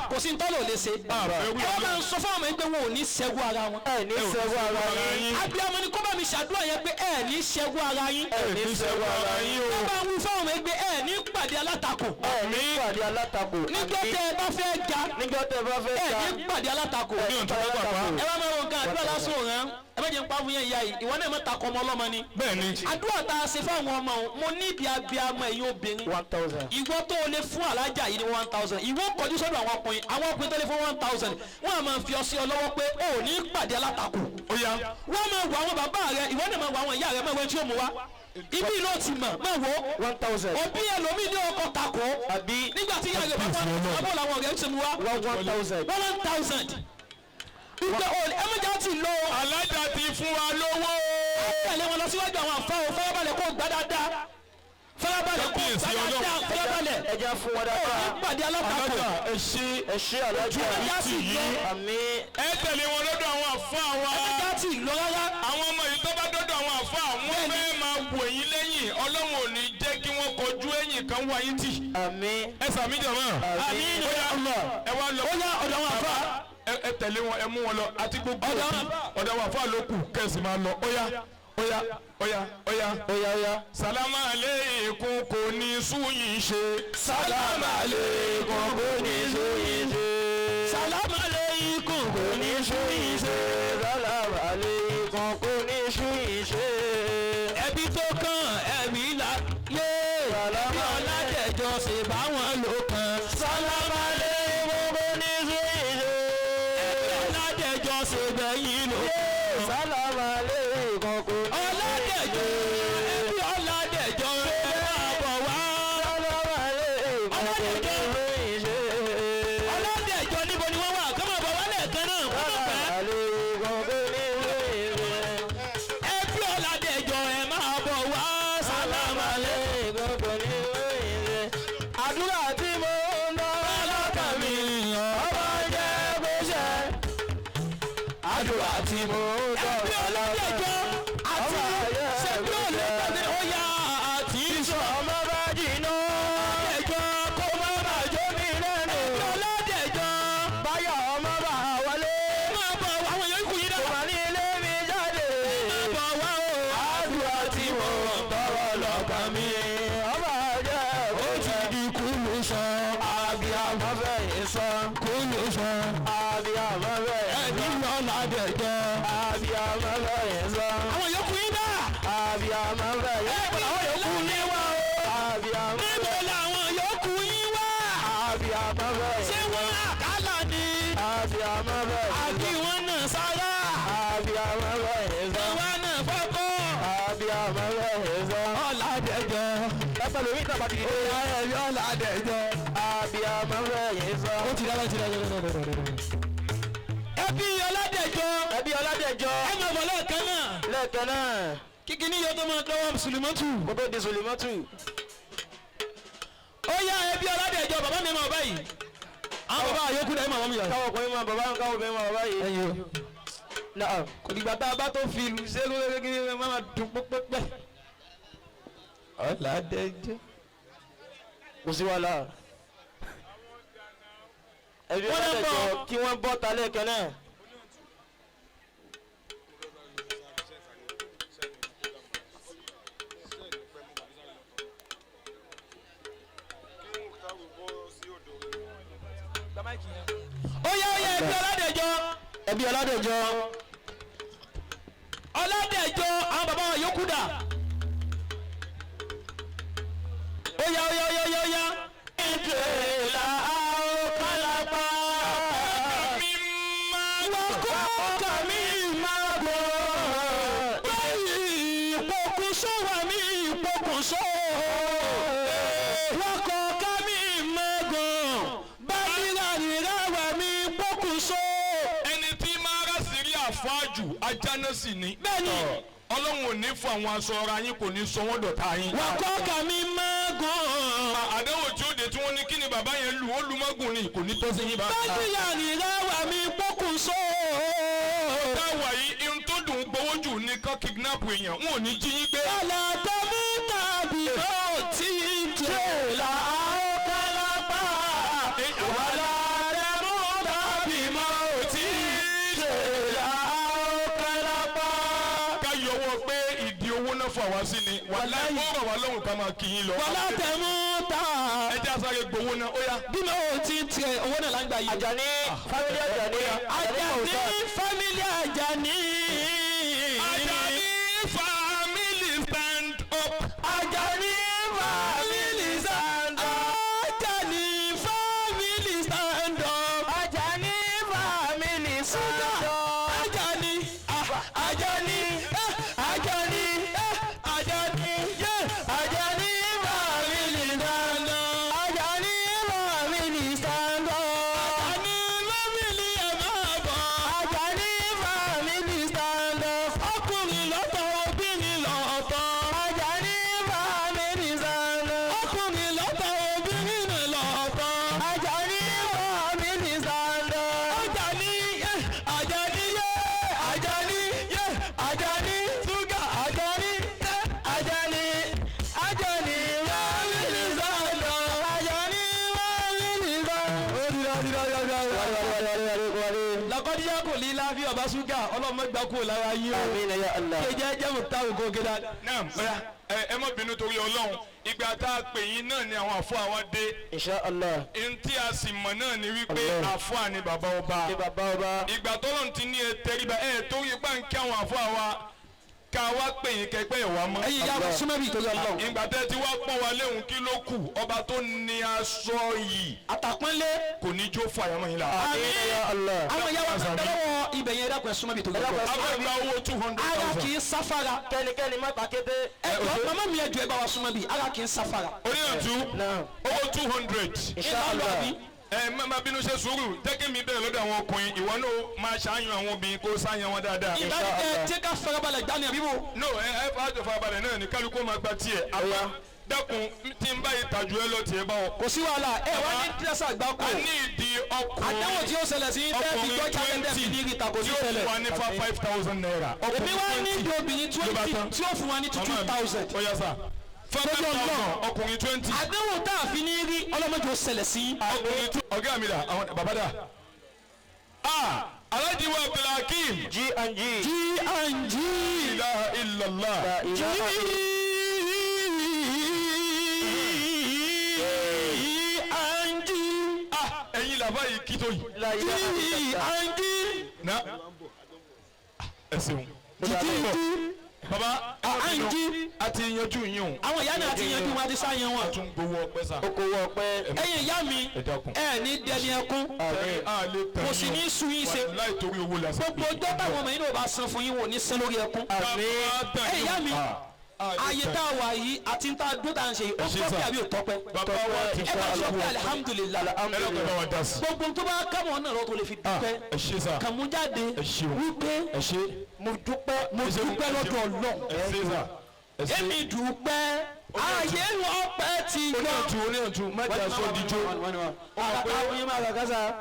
Kò sí ntọ́lọ̀ lè ṣe. Ẹ wọ́n máa ń sọ fún àwọn ẹgbẹ́ wọn ò ní ṣẹ́gun ara wọn. Ẹ ní ṣẹ́gun ara yín. Abiyamọ ni kó bá mi ṣàdúrà yẹn pé ẹ ní ṣẹ́gun ara yín. Ẹ ní ṣẹ́gun ara yín o. Kó bá ń wí fún àwọn ẹgbẹ́ ẹ ní pàdé alátakò. Ẹ ní pàdé alátakò. Níjọ́ tẹ́ ẹ bá fẹ́ ga. Níjọ́ tẹ́ ẹ bá fẹ́ ga. Ẹ ní pàdé alátakò. Ẹ wá máa wọ nǹkan àdúrà lásán òràn. Ẹ má jẹ́ ń pa fún yẹn ìyá yìí. Ìwọ náà má takọ ọmọ ọlọ́mọ ni. Bẹ́ẹ̀ni. Àdúrà tá a ṣe fáwọn ọmọ òun, mo ní ibi abiyamọ ẹ̀yin obìnrin. 1000. Ìwọ tó o lè fún alájà yìí ní 1000. Ìwọ kọjú sọ́dọ̀ àwọn ọkùnrin. Àwọn ọkùnrin tó lè fún 1000. Wọ́n á máa fi ọsí ọ lọ́wọ́ pé o ò ní pàdé alátakò. Ó yá. Wọ́n máa wọ àwọn bàbá rẹ, ìwọ náà máa wọ àwọn ìyá rẹ, máa wọ ẹni tí ó mú wá. Ibi ló ti mọ̀, máa wò. 1000. Òbí ẹlòmíì ní ọkọ̀ takò. Àbí. Nígbà tí ìyá rẹ̀ bá wà, àbọ̀ làwọn ọ̀rẹ́ ń ṣe mú wá. 1000. 1000. Ìgbẹ́ òní ẹ méjì á ti lọ. Alájà ti fún wa lówó. Tẹ̀lé wọn lọ síwájú àwọn àfa o, farabalẹ̀ kó gbá dáadáa. Farabalẹ̀ kó gbá dáadáa, farabalẹ̀. Ẹ jẹ́ fún wọn dáadáa. Ó ní pàdé alátakò. Alájà ẹ ṣé. Ẹ ṣé alájà. Ẹ jẹ́ sì lọ. Àmín. Ẹ tẹ̀lé wọn lọ́dọ̀ àwọn àfa wa. Ẹ jẹ́ sì lọ rárá. Àwọn ọmọ yìí tó bá dọ́dọ̀ àwọn àfa wọn fẹ́ máa wò yín lẹ́yìn. Ọlọ́run ò ní jẹ́ kí wọ́n kọjú ẹ̀yìn kan wá yín tì. Àmín. Ẹ sàmí jàmá. Àmín. Ẹ wá lọ. Ó yá ọ̀dọ̀ àwọn àfa. Ẹ tẹ̀lé wọn, ẹ mú wọn lọ àti gbogbo ọ̀dọ̀ àwọn àfa ló kù kẹ́sì máa lọ. Ó yá ó yá ó yá ó yá Ó yá ó yá. Sàlámà aleikum kò ní súyìn ṣe. Sàlámà aleikum Kò ní súyìn ṣe. Sàlámà aleikum Kò ní súyìn ṣe. Sàlámà aleikum kò ní súyìn ṣe. Ẹbí tó kàn ẹbí là yé. Ẹbí Ọládẹ̀jọ ṣe bá wọn lò kàn. Sàlámà aleikum kò ní súyìn ṣe. Ẹbí Ọládẹ̀jọ ṣe bẹ́yìn lò kàn. Sàlámà aleikum kò ní Ọládẹ̀jọ ẹbí Ọládẹ̀jọ ẹ máa bọ̀ wá. Sàlámà aleikum kò ní súyìn ṣe. Ọládẹ̀jọ níbo ni wọ́n wà? Kọ́ máa bọ̀ wá lẹ́ẹ̀kan náà. Wọ́n mọ̀ pẹ́. Sàlámà aleikum kò ní súyìn ṣe. Ẹbí Ọládẹ̀jọ ẹ máa bọ̀ wá. Sàlámà aleikum kò ní súyìn ṣe. Àdúrà tí mo ń lọ lọ́kàn mi, ọmọ jẹ́ bó ṣe. Àdúrà tí mo ń lọ ẹbí Ọládẹ̀jọ àti ṣẹbí Ọládẹ̀jọ ó yá àti sọ. ọmọ bá jìnnà. Ọládẹ̀jọ Kó má bà jó mi lẹ́nu. ẹbí Ọládẹ̀jọ Báyọ̀ ọmọ bá wọlé. máa bọ̀ wá àwọn yòókù yìí Kò náà. má ní ilé mi jáde. Máa bọ̀ wá o. Àdúrà tí mo ń tọrọ lọ́kàn mi. Ọmọ jẹ́ bó ṣe. Di kúlù sọ, Àbíyamọ fẹ̀yìn sọ. kúlù sọ. Àbíyamọ fẹ̀yìn Ẹbí sọ. Ọládẹ̀jọ. Àbíyamọ fẹ̀yìn sọ. Àwọn yòókù yìí náà. Àbíyamọ fẹ̀yìn sọ. Ẹbí yòókù ní wá o. Àbíyamọ Níbo làwọn yòókù yín wà? Àbíyamọ fẹ̀yìn fẹ̀yìn sọ. Ọ̀làdẹ̀jọ. Ẹsẹ̀ lórí ìtàbà ti dìde. Ó yá ẹbí Ọ̀làdẹ̀jọ. Abiyamọ fẹ̀yìn sọ. Ó ti dára ti dára. Ẹbí Ọ̀làdẹ̀jọ. Ẹbí Ọ̀làdẹ̀jọ. Ẹ máa bọ̀ lẹ́ẹ̀kan náà. Lẹ́ẹ̀kan náà. Kíkiní yóò tó máa tọwọ́ Sùlùmọ́tù. Kó tó di Sùlùmọ́tù. Ó yá ẹbí Ọ̀làdẹ̀jọ bàbá mi máa báyìí. Àwọn bàbá àyókù náà ẹ máa wọ́n mi yàrá. Káwọn ọkùnrin máa bàbá káwọn obìnrin máa bàbá yìí. Ẹyin o. Náà. Kò dìgbà tá a bá tó fi ìlú ṣe lórí kékeré máa dùn pẹ́pẹ́pẹ́. Ọ̀làdẹ̀jọ. Kò sí wàhálà. Ẹbí Wọ́n lè Ọ̀làdẹ̀jọ bọ̀. kí wọ́n bọ́ ta lẹ́ẹ̀kan náà. Ó yá ó yá ẹbí Ọ̀làdẹ̀jọ. Ẹbí Ọ̀làdẹ̀jọ. Ọ̀làdẹ̀jọ àwọn bàbá wa yòókù dà. Ó yá ó yá ó yá ó yá ó yá. Ìjìlá àwòkálápá. Wọ́n kọ́ mi máa bọ̀. Báyìí ìpokùnso wà mí ìpokùnso. Wọ́n kọ́ ká mi máa gùn. Báyìí rírà wà mí ìpokùnso. Ẹni tí máa rà sí rí àfáàjù ajá náà sì ni. Bẹ́ẹ̀ni. Ọlọ́run ò ní fún àwọn aṣọ ara yín kò ní sọ wọ́n dọ̀tá yín. Wọ́n kọ́ ká mi máa gùn. Àdéhùn tí ó dé tí wọ́n ní kí ni bàbá yẹn lù ó lu mọ́gùn ni kò ní tọ́ sí yín bá. Báyìí rírà wà mí ìpokùnso. Táwa yìí irun tó dùn gbowó jù ní kán kidnap èèyàn wọn ò ní jí yín gbé. Bọ́lá tẹ́mú tàbí ó ti jẹ́ Ìjìlá àwòkálápá. Wàlá tẹ̀mú tàbí mọ́ òtí. Ìjìlá àwòkálápá. Ká yọwọ́ pé ìdí owó náà fà wá sí ni wàláhì ó rọ̀ wá lọ́rùn ká máa kí yín lọ. Bọ́lá tẹ́mú tà. Ẹ jẹ́ àsáré gbowó náà ó yá. Bí mo ò ti tiẹ̀ owó náà là ń gbà yìí. Àjàní fámílì Àjàní. Àjàní fámílì Àjàní. Àjàní family stand up. Àjàní fámílì stand up. Àjàní fámílì stand up. Àjàní fámílì stand up. Àjàní Àjàní Àjàní Àjàní Àjàní fámílì stand up. Àjàní fámílì stand up. Àjàní fámílì ẹ̀ máa bọ̀. Àjàní fámílì stand up. Ọkùnrin lọ́tọ̀ obìnrin lọ́tọ̀. Àjàní fámílì stand up. Ọkùnrin lọ́tọ̀ obìnrin lọ́tọ̀. Àjàní fámílì stand up. Àjàní Àjàní Àjàní Àjàní Ṣúgà Àjàní Àjàní Àjàní fámílì stand up. Àjàní fámílì stand up. Lakọ́díyà kò ní láfi ọba ṣúgà ọlọ́mọ gbà kúrò lára yín o. Àmín ya Allah. Ṣé jẹ́ jẹ́ mùtáwù kó gé dáadáa. Naam, ọ̀yá, ẹ má bínú torí Ọlọ́run ìgbà tá a pè yín náà ni àwọn àfọ àwa dé. Insha Allah. N tí a sì mọ̀ náà ni wípé Allah. àfọ ni bàbá ọba. Ní bàbá ọba. Ìgbà tọ́lọ́run ti ní ẹ tẹríba ẹ torí ipá ń kí àwọn àfọ àwa ká wá pè yín kẹgbẹ́ ìwà mọ́. Ẹ̀yin ìyá wa súnmọ́ bí ìtọ́jú Ọlọ́run. Ìgbà tẹ́ ti wá pọ́n wa léhùn kí ló kù ọba tó ní aṣọ yìí Àtàpọ́nlé. kò ní jó fún àyàmọ́ yín la. Àmín. Ya Allah. Àwọn ìyá wa tó lọ́wọ́ ibẹ̀ yẹn dákun ẹ súnmọ́ bí ìtọ́jú Ọlọ́run. A fẹ́ gba owó 200,000. Ara kì í sáfara. Kẹ́nikẹ́ni má ta kété. Ẹ jọ màmá mi ẹ jọ ẹ bá wa súnmọ́ bí ara kì í sáfara. Oníyànjú Naam. owó 200. Insha Allah. Ẹ má bínú ṣe sùúrù jẹ́ kí mi bẹ̀rẹ̀ lọ́dọ̀ àwọn ọkùnrin ìwọ náà máa ṣàyàn àwọn obìnrin kó ṣàyàn wọn dáadáa. Ìbánikẹ́ tí ká farabalẹ̀ gbani àbí wo. No ẹ ẹ fàájọ farabalẹ̀ náà ni kálukú máa gba tiẹ̀ àmọ́ dákun tí n bá yìí tàjú ẹ lọ tiẹ̀ bá wọn. Kò sí wàhálà ẹ wá ní dírẹ́sà gbáko. A ní ìdí ọkùnrin Àdéhùn tí ó ṣẹlẹ̀ sí tẹ́ fi gbọ́jà tẹ́ fi ní ìrìta kò sí tí ó fún ṣẹlẹ̀. wa ní 5,000 naira. Èmi wá ní ìdí obìnrin 20 tí ó fún wa ní 2,000. Ó yá sà 5,000 ọkùnrin 20. Àdéhùn tá a fi ní rí ọlọ́mọdé ó ṣẹlẹ̀ sí. Ọkùnrin 20 ọ̀gá mi dà àwọn bàbá dà. Ah Alhaji wa Abdulhakeem. G&G. G&G. Ilaha illallah. La ilaha G&G. Ah ẹ̀yin làbá yìí kí tó yìí. La ilaha illallah. G&G. Na ẹ ṣeun. G&G. Bàbá G&G. a ti yanjú yín o. Àwọn ìyá náà ti yanjú wọn àti sáyẹn wọn. A tún gbowó ọpẹ́ sà. Okòwò ọpẹ́. Ẹ̀yin ìyá mi Ẹ dákun. ẹ ní dẹni ẹkún Àmín. A lè tẹ̀ kò sì ní sú yín ṣe. Láì torí owó la sọ. Gbogbo ọjọ́ táwọn ọmọ yín náà bá san fún yín wò ní sẹ́ lórí ẹkún. Àmín. Ẹ̀yin ìyá mi Ayé tá a wà yìí àti tá a dún tá a ń ṣe yìí, ó tọ́pẹ́ àbí ò tọ́pẹ́? Ẹ bá sọ pé alihamudulilayi. Gbogbo tó bá kámọ̀ náà lọ́tọ̀ lè fi dúpẹ́. Kàmú jáde wípé mo dúpẹ́, mo dúpẹ́ lọ́dọ̀ Ọlọ́run. Èmi dúpẹ́ ayé ọpẹ́ ti yọ. Oníyànjú mẹ́ta sọ díjó.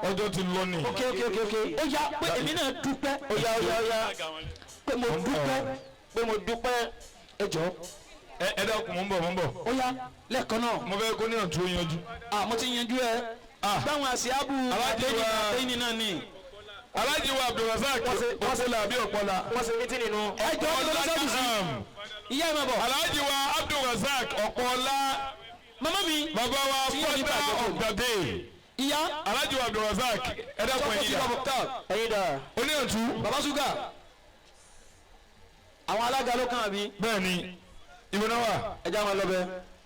Ọjọ́ ti lọ ni. Ok ok ok ok. Ó yá pé èmi náà dúpẹ́. Ó yá ó yá ó yá. Pé mo dúpẹ́. Pé mo dúpẹ́. Ẹ jọ. Ẹ dákun, mò ń bọ̀, mò ń bọ̀. Ó yá lẹ́ẹ̀kan náà. Mo fẹ́ kó níyànjú ó yanjú. Mo ti yanjú ẹ. Báwọn àṣìábù àdéhìn náà ni. Alhaji wa Abdulrasaq Ọ̀pọ̀lá àbí Ọ̀pọ̀lá. Wọ́n ṣe mítí nínú. Ẹ jọ ọ́ lọ́dọ̀ sọ́dún sí. Ìyá ẹ̀ máa bọ̀. Alhaji wa Abdulrasaq Ọ̀pọ̀lá. Màmá mi. Bàbá wa father of the day. Ìyá. Alhaji wa Abdulrasaq ẹ dákun ẹ̀yin dà. Ẹ̀yin dà. Oníyànjú. Bàbá Suga. Àwọn alága ló kàn àbí. Bẹ́ẹ̀ni, ìbò náà wà. Ẹ já wọn lọ bẹ.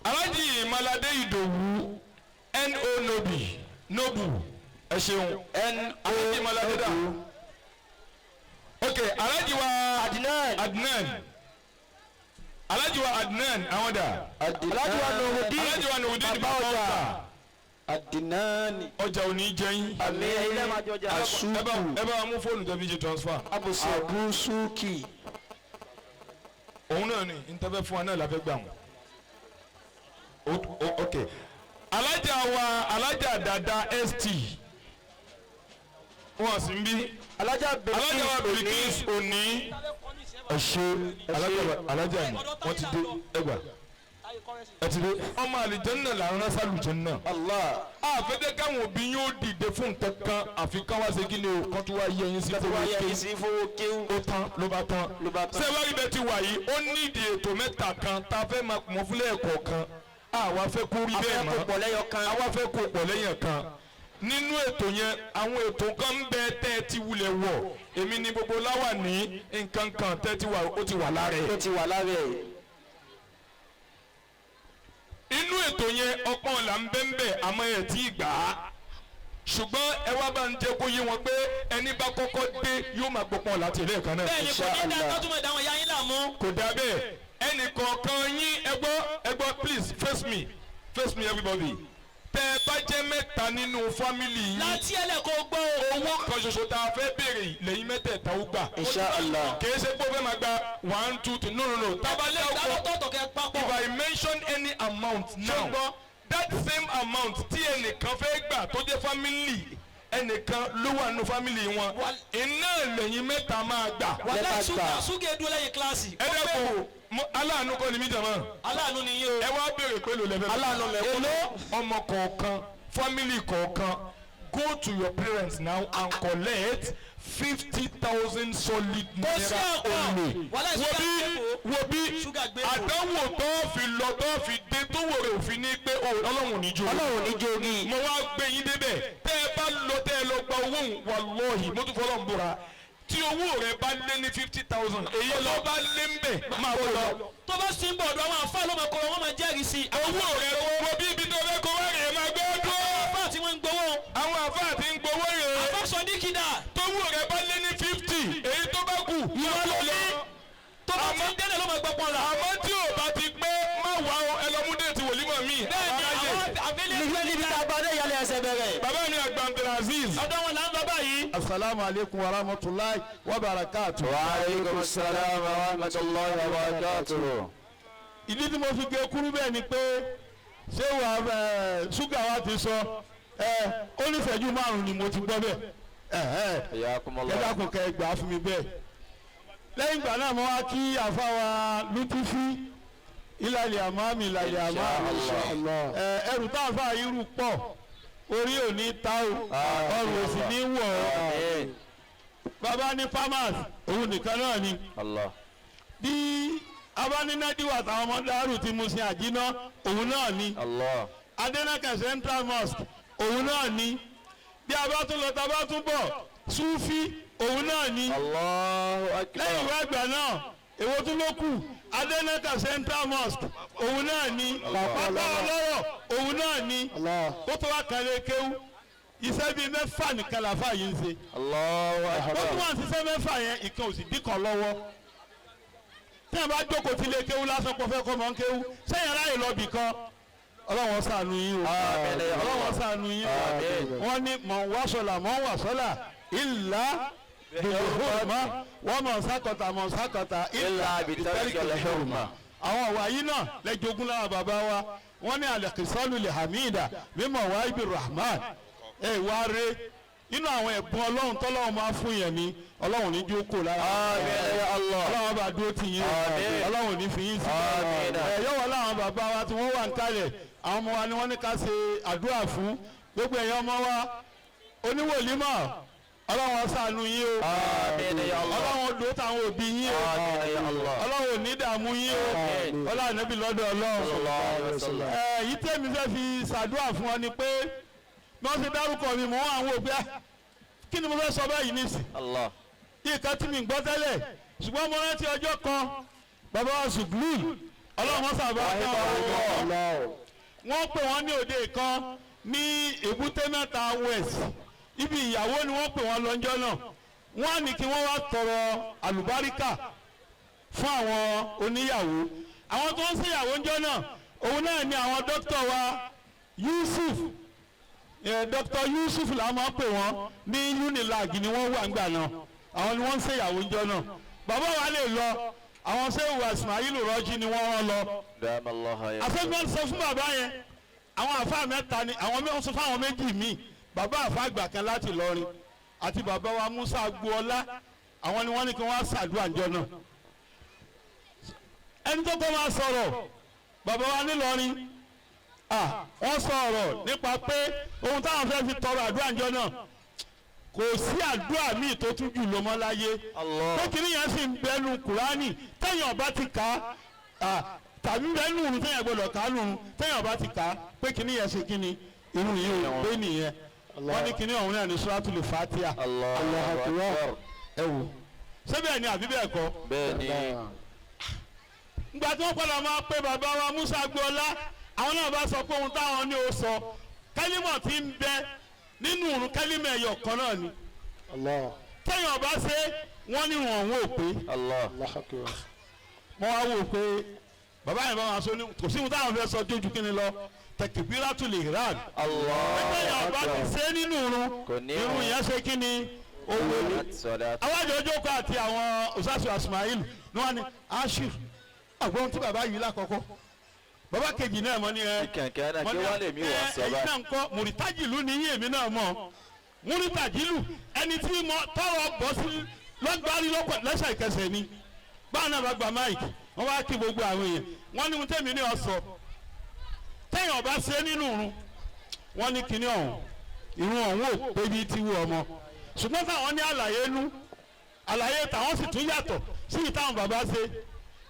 Alhaji Malade Idowu N.O. Nobi Nobu ẹ ṣeun. Alhaji Malade dà. Ok, Alhaji wa Adnan. Adnan. Alhaji wa Adnan àwọn dà. Alhaji wa Nuhudin. Alhaji wa Nuhudin Bàbá ọjà. Adinani. Ọjà ò ní jẹ yín. Àmì ilé máa jọjà. Ẹ bá wa mú fóònù tẹ́ fi ṣe transfer. Abusuki. Òun náà ni ntẹ́fẹ́ fún wa náà la fẹ́ gbà wọ́n. Ok, alájà wa alájà dada st wọn sì ń bí. Alájà Alájà wa Bilkis òní. Ẹ ṣe alájà mi, wọ́n ti dé ẹgbà. Ẹ ti dé. Ọmọ àlìjẹ́nà là ń rán sálùjẹ́nà. Allah. Àfẹ́jẹ́ káwọn òbí yóò dìde fún nǹkan kan àfi ká wá ṣe kí ni o kán tó wá yẹ yín sí fowó kéwú. Ó tán ló bá tán. Ṣé wàá rí bẹ́ẹ̀ ti wà yìí, ó nídìí ètò mẹ́ta kan tá a fẹ́ máa mọ̀ fúnlẹ̀ ẹ̀kọ́ kan. Àwa fẹ́ kó rí bẹ́ẹ̀ mọ́. Àwa fẹ́ kó pọ̀ lẹ́yìn kan. Nínú ètò yẹn, àwọn ètò kan ń bẹ tẹ́ ẹ ti wulẹ̀ wọ̀. Èmi ni gbogbo láwà ní nǹkan kan tẹ́ ti wà, ó ti wà lára ẹ̀. Ó ti wà lára ẹ̀. Inú ètò yẹn ọpọ́n là ń bẹ́ ń bẹ̀ àmọ́ ẹ̀ tí ì gbà á. Ṣùgbọ́n ẹ wá bá ń jẹ́ kó yé wọn pé ẹni bá kọ́kọ́ dé yóò máa gbọ́pọ́n láti ilé ẹ̀kan náà. Bẹ́ẹ̀ni, kò ní dá tọ́túmọ̀ ìdáhùn ya yín láàmú. Kò dá bẹ́ẹ̀. Ẹnì kọ̀ọ̀kan yín ẹ gbọ́ ẹ gbọ́, please face me, face me everybody. Tẹ́ ẹ bá jẹ́ mẹ́ta nínú fámìlì yín. Láti ẹlẹ́kọ̀ọ́ gbọ́ o. Owó kan ṣoṣo tá a fẹ́ béèrè lẹ́yìn mẹ́tẹ̀ẹ̀ta ó gbà. Insha Allah. Kì í ṣe pé ó fẹ́ máa gba 1 2 3, no no no. Tabalẹ̀ tọ̀tọ̀ kẹ papọ̀. If I mention any amount now, that same amount tí ẹnìkan fẹ́ gbà tó jẹ́ family ẹnìkan ló wà nínú family wọn, iná lẹ́yìn mẹ́ta máa gbà. Wàlá ṣúgà dúró lẹ́yìn kíláàsì. Ẹ dẹ́kun, aláàánú kọ́ ni mí jàmá. Aláàánú ni yín o. Ẹ wá béèrè pé ló lẹ́fẹ̀ẹ́. Aláàánú mẹ́kúnú. Ọmọ kọ̀ọ̀kan, family kọ̀ọ̀kan, go to your parents now and collect 50,000 solid naira only. Wo bí àdánwò tó fi lọ tó fi dé tó wò rè òfin ní pé Ọlọ́run ní jó. Ọlọ́run ní jó rí. Mo wá gbé yín débẹ̀ tẹ́ ẹ bá lọ tẹ́ ẹ lọ gba owó wallahi mo tún fọlọ́ ń búra. Tí owó rẹ bá lé ní 50,000 èyí lọ bá lé ń bẹ̀ máa kó lọ. Tó bá sì ń bọ̀ ọ̀dọ̀ àwọn àfáà ló máa kọ́ wọn máa jẹ́rìí sí i. Owó rẹ wo bí ibi tó fẹ́ kó wá rèé máa gbé dúró. Àfáà tí wọ́n ń gbowó. Àwọn àfáà tí ń gbowó rèé. Àfáà sọ ní kídà. Tówó rẹ bá lé ní 50 èyí tó bá kù. Ìwọ ló ní. Tó bá ti ń délé ló máa gbọ́ pọ́n la. Àmọ́ tí ò bá ti pé má wà ó ẹ lọ mú déètì wòlímọ̀ mi. Bẹ́ẹ̀ni àwọn àbílẹ̀ Níbi tá a bá dé ìyálẹ̀ ẹsẹ̀ bẹ̀rẹ̀. Bàbá mi àgbà Abdulaziz. Ọ̀dọ̀ wọn là ń lọ báyìí. Asalaamu aleykum wa rahmatulahi wa barakatu. Wa aleykum salaam wa rahmatulahi wa barakatu. Ìdí tí mo fi gé kúrú bẹ́ẹ̀ ni pé ṣé wàá ṣúgà wa ti sọ ó ní ìṣẹ́jú 5 ni mo ti gbọ́ bẹ́ẹ̀. Ẹ dákun kẹ́ ẹ gbà á fún mi bẹ́ẹ̀. Lẹ́yìn ìgbà náà mo wá kí àfáwà Lutifi ìlàlẹ̀ àmọ́ mi ìlàlẹ̀ àmọ́ ẹrù tá a fà irú pọ̀ orí ò ní ta o ọrùn ò sì ní wọ̀ ọ́. Bàbá ní farmers òun nìkan náà ni. Bí abánínádìwà táwọn ọmọ dàrú ti mú sí àjínà òun náà ni. Adénákà Central Mosque òun náà ni. Bí a bá tún lọ tá a bá tún bọ̀ Sufi òun náà ni. Lẹ́yìn ìwé àgbà náà èwo tún ló kù Adénákà Central Mosque òun náà ni. Pápá ọlọ́rọ̀ òun náà ni. Ó tó wá kan lè kéwú iṣẹ́ bíi 6 nìkan làfà yìí ń ṣe. Ó tún wà ṣiṣẹ́ 6 yẹn ìkan ò sì dín kan lọ́wọ́. Tí wọ́n bá jókòó tí ilé kéwú lásán kó fẹ́ kọ́ mọ́ kéwú sẹ́yìn aráyè lọ bì kan. Ọlọ́run ṣàánú yín o. Ọlọ́run ṣàánú yín o. Wọ́n ní mọ̀ wá sọ̀là mọ̀ wà sọ́là ìlà bìlìhùrùmá wọ́n mọ̀ sákọ̀tà mọ̀ sákọ̀tà ìlà bìtẹ́rìkìlìhùrùmá. Àwọn ọ̀wà yìí náà lẹ́jọ́gún lára bàbá wa. Wọ́n ní alẹ́kìsọ́lù lè hamida mímọ̀ wá ibi rahman. Ẹ wá rè inú àwọn ẹ̀bùn Ọlọ́run tọ́lọ́run máa fún yẹn ni Ọlọ́run ní jókòó lára. Ọlọ́run bá dúró tì yín o. Ọlọ́run ní fi yín sí. Ẹ yọ̀wọ̀ láwọn bàbá wa tí wọ́n wà ń kalẹ̀. Àwọn ọmọ wa ni wọ́n ní ká ṣe àdúrà fún. Gbogbo ẹ̀yin ọmọ wa oníwòlímọ̀ Ọlọ́run ṣàánú yín o. Ọlọ́run dúró táwọn òbí yín o. Ọlọ́run ò ní dààmú yín o. Ọlọ́run níbi lọ́dọ̀ Ọlọ́run. Ẹ yìí tẹ́mi fẹ́ fi ṣàdúrà fún ọ ni pé bí wọ́n ṣe dárúkọ mi mọ́ àwọn òbí kí ni mo fẹ́ sọ báyìí nísì. Nǹkan tí mi ń gbọ́ tẹ́lẹ̀ ṣùgbọ́n mo rántí ọjọ́ kan bàbá wa Sùgbùl Ọlọ́run sábà kan wọ́n pè wọ́n ní òde kan ní Èbúté Mẹ́ta West. Ibi ìyàwó ni wọ́n pè wọ́n lọ́jọ́ náà. Wọ́n á ní kí wọ́n wá tọrọ àlùbáríkà fún àwọn oníyàwó. Àwọn tó ń ṣèyàwó ńjọ́ náà òun náà ni àwọn dókítà wa Yusuf. Dr. Yusuf la máa pè wọ́n ní Unilag ni wọ́n wà ńgbà náà. Àwọn ni wọ́n ń ṣèyàwó ńjọ́ náà. Bàbá wa lè lọ àwọn sẹ́wù Ismail Rọ́jí ni wọ́n rán lọ. Àfẹ́gbọ́n sọ fún bàbá yẹn àwọn àfa mẹ́ta ni àwọn mẹ́wọ́n sọ fún àwọn méjì míì. Bàbá àfa àgbà kan láti Ìlọrin àti bàbá wa Musa Agboola àwọn ni wọ́n ní kí wọ́n ṣàdúrà ńjọ́ náà. Ẹni tó kọ́ máa sọ̀rọ̀ bàbá wa nílọrin wọ́n sọ̀rọ̀ nípa pé ohun táwọn fẹ́ fi tọrọ àdúrà ńjọ́ náà kò sí àdúrà míì tó tún jù lọ mọ́ láyé. Pé kìnìún yẹn sì ń bẹnu Kùránì tẹ̀yìn ọba ti kà á tàbí bẹnu òrùn tẹ̀yìn gbọdọ̀ kà á lùrùn tẹ̀yìn ọba ti kà á pé kìnìún yẹn ṣe kíni irun yìí ò pé nìyẹn. Wọ́n ní kìnìún ọ̀hún náà ní Suratul Fatiha. Ẹ wò ṣé bẹ́ẹ̀ ni àbí bẹ́ẹ̀ kọ́? Bẹ́ẹ̀ ni. Ìgbà tí wọ́n padà máa pe bàbá wa Musa Agboola àwọn náà bá sọ pé ohun táwọn ní o sọ kálímọ̀ tí ń bẹ nínú òrùn kálímọ̀ ẹ̀yọ̀ kan náà ni. Tẹ́yìn ọba ṣe wọ́n ní wọn ò pé. Mo wá wò pé bàbá yẹn bá wọn sọ ní kò sí ohun táwọn fẹ́ sọ jójú kí ni lọ takbiratul ihram. Tẹ́yìn ọba ti ṣe nínú òrùn irun yẹn ṣe kí ni owó ni. Àwọn àjọ jókòó àti àwọn Usasu Ismail ni wọ́n ní Ashir àgbọn tí bàbá yìí lákọ̀ọ́kọ́. Bàbá kejì náà mọ ní ẹ mọ ní ẹ ẹ̀yin náà ń kọ́ mùrìtájìlú ní yín èmi náà mọ̀ mùrìtájìlú ẹni tí mo tọrọ bọ́ sí lọ́gbàrí lẹ́sẹ̀ ìkẹsẹ̀ ni. Báwọn náà bá gba máìkì wọ́n wá kí gbogbo àwọn èèyàn wọ́n ní ohun tẹ̀mí ní ọ̀sọ̀ tẹ̀yìn ọba ṣe nínú ìrun wọ́n ní kinní ọ̀hún ìrun ọ̀hún ò pé bíi ti wú ọmọ ṣùgbọ́n táwọn ní àlàyé nú àlàyé táwọn sì tún yàtọ̀ sí ìtàwọn bàbá ṣe.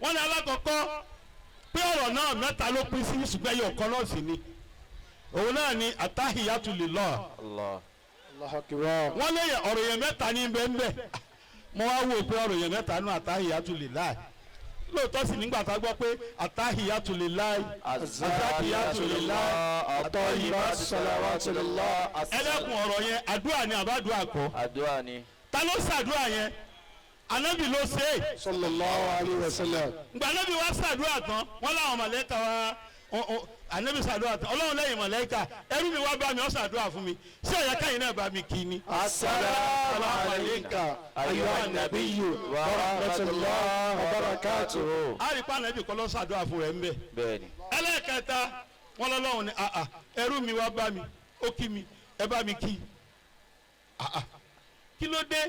Wọ́n ní alákọ̀ọ́kọ́ pé ọ̀rọ̀ náà mẹ́ta ló pín sí ṣùgbọ́n ẹyọ kan náà sì ni òun náà ni atahiyatu lillah. Wọ́n lé ọ̀rọ̀ yẹn mẹ́ta ní bẹ́ẹ̀ mo wá wò pé ọ̀rọ̀ yẹn mẹ́ta nù atahiyatu lillah lóòótọ́ sì nígbà tá a gbọ́ pé atahiyatu lillah atahiyatu lillah at-tayyibatu salawatu lillah. Ẹlẹ́kùn ọ̀rọ̀ yẹn àdúrà ni àbádùá kọ́? Àdúrà ni. Ta ló ṣàdúrà yẹn? Anabi ló ṣe é. Sallallahu alayhi wa sallam. Ngba anabi wa ṣàdúrà tán wọ́n láwọn mọ̀lẹ́kà wa anabi ṣàdúrà tán Ọlọ́run lẹ́yìn mọ̀lẹ́kà ẹrú mi wá bá mi ó ṣàdúrà fún mi ṣé ọ̀yà káyìn náà bá mi kí ni. Assalamu alayka ayyuhan nabiyyu wa rahmatullahi wa barakatuhu. A rí pa anabi kọ́ ló ṣàdúrà fún rẹ̀ ńbẹ̀. Bẹ́ẹ̀ni. Ẹlẹ́ẹ̀kẹta wọn lọ́lọ́run ni ẹrú mi wá bá mi ó kí mi ẹ bá mi kí. Kí ló dé?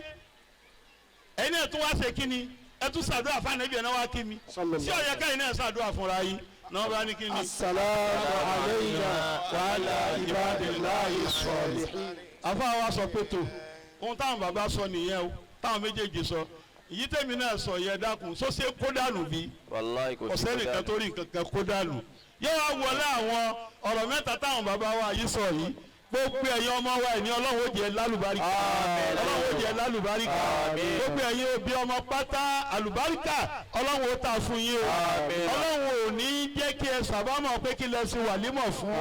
Ẹ̀yin náà tún wá ṣe kí ni ẹ tún ṣàdúrà fún anabi ẹ̀ náà wá kí mi sí ọ̀yẹ́ káyìn náà ṣàdúrà fúnra yín náà bá ní kí ni. Assalamu alayna wa ala ibadillahi salihin. Àfa wa sọ pé tó ohun táwọn bàbá sọ nìyẹn o táwọn méjèèjì sọ èyí tèmi náà sọ yẹ dákun sọ́sẹ́ kó dànù bí Wallahi kò sí ọ̀sẹ́ nìkan tó rí nǹkan kan kó dànù yóò wá wọlé àwọn ọ̀rọ̀ mẹ́ta táwọn bàbá wa yìí sọ yìí gbogbo ẹ̀yin ọmọ wa ẹ̀ ní Ọlọ́run ó jẹ́ lálùbáríkà. Ọlọ́run ó jẹ́ lálùbáríkà. Gbogbo ẹ̀yin òbí ọmọ pátá àlùbáríkà Ọlọ́run ó ta fún yín o. Ọlọ́run ò ní jẹ́ kí ẹ sàbámọ̀ pé kí lẹ ṣe wàlímọ̀ fún.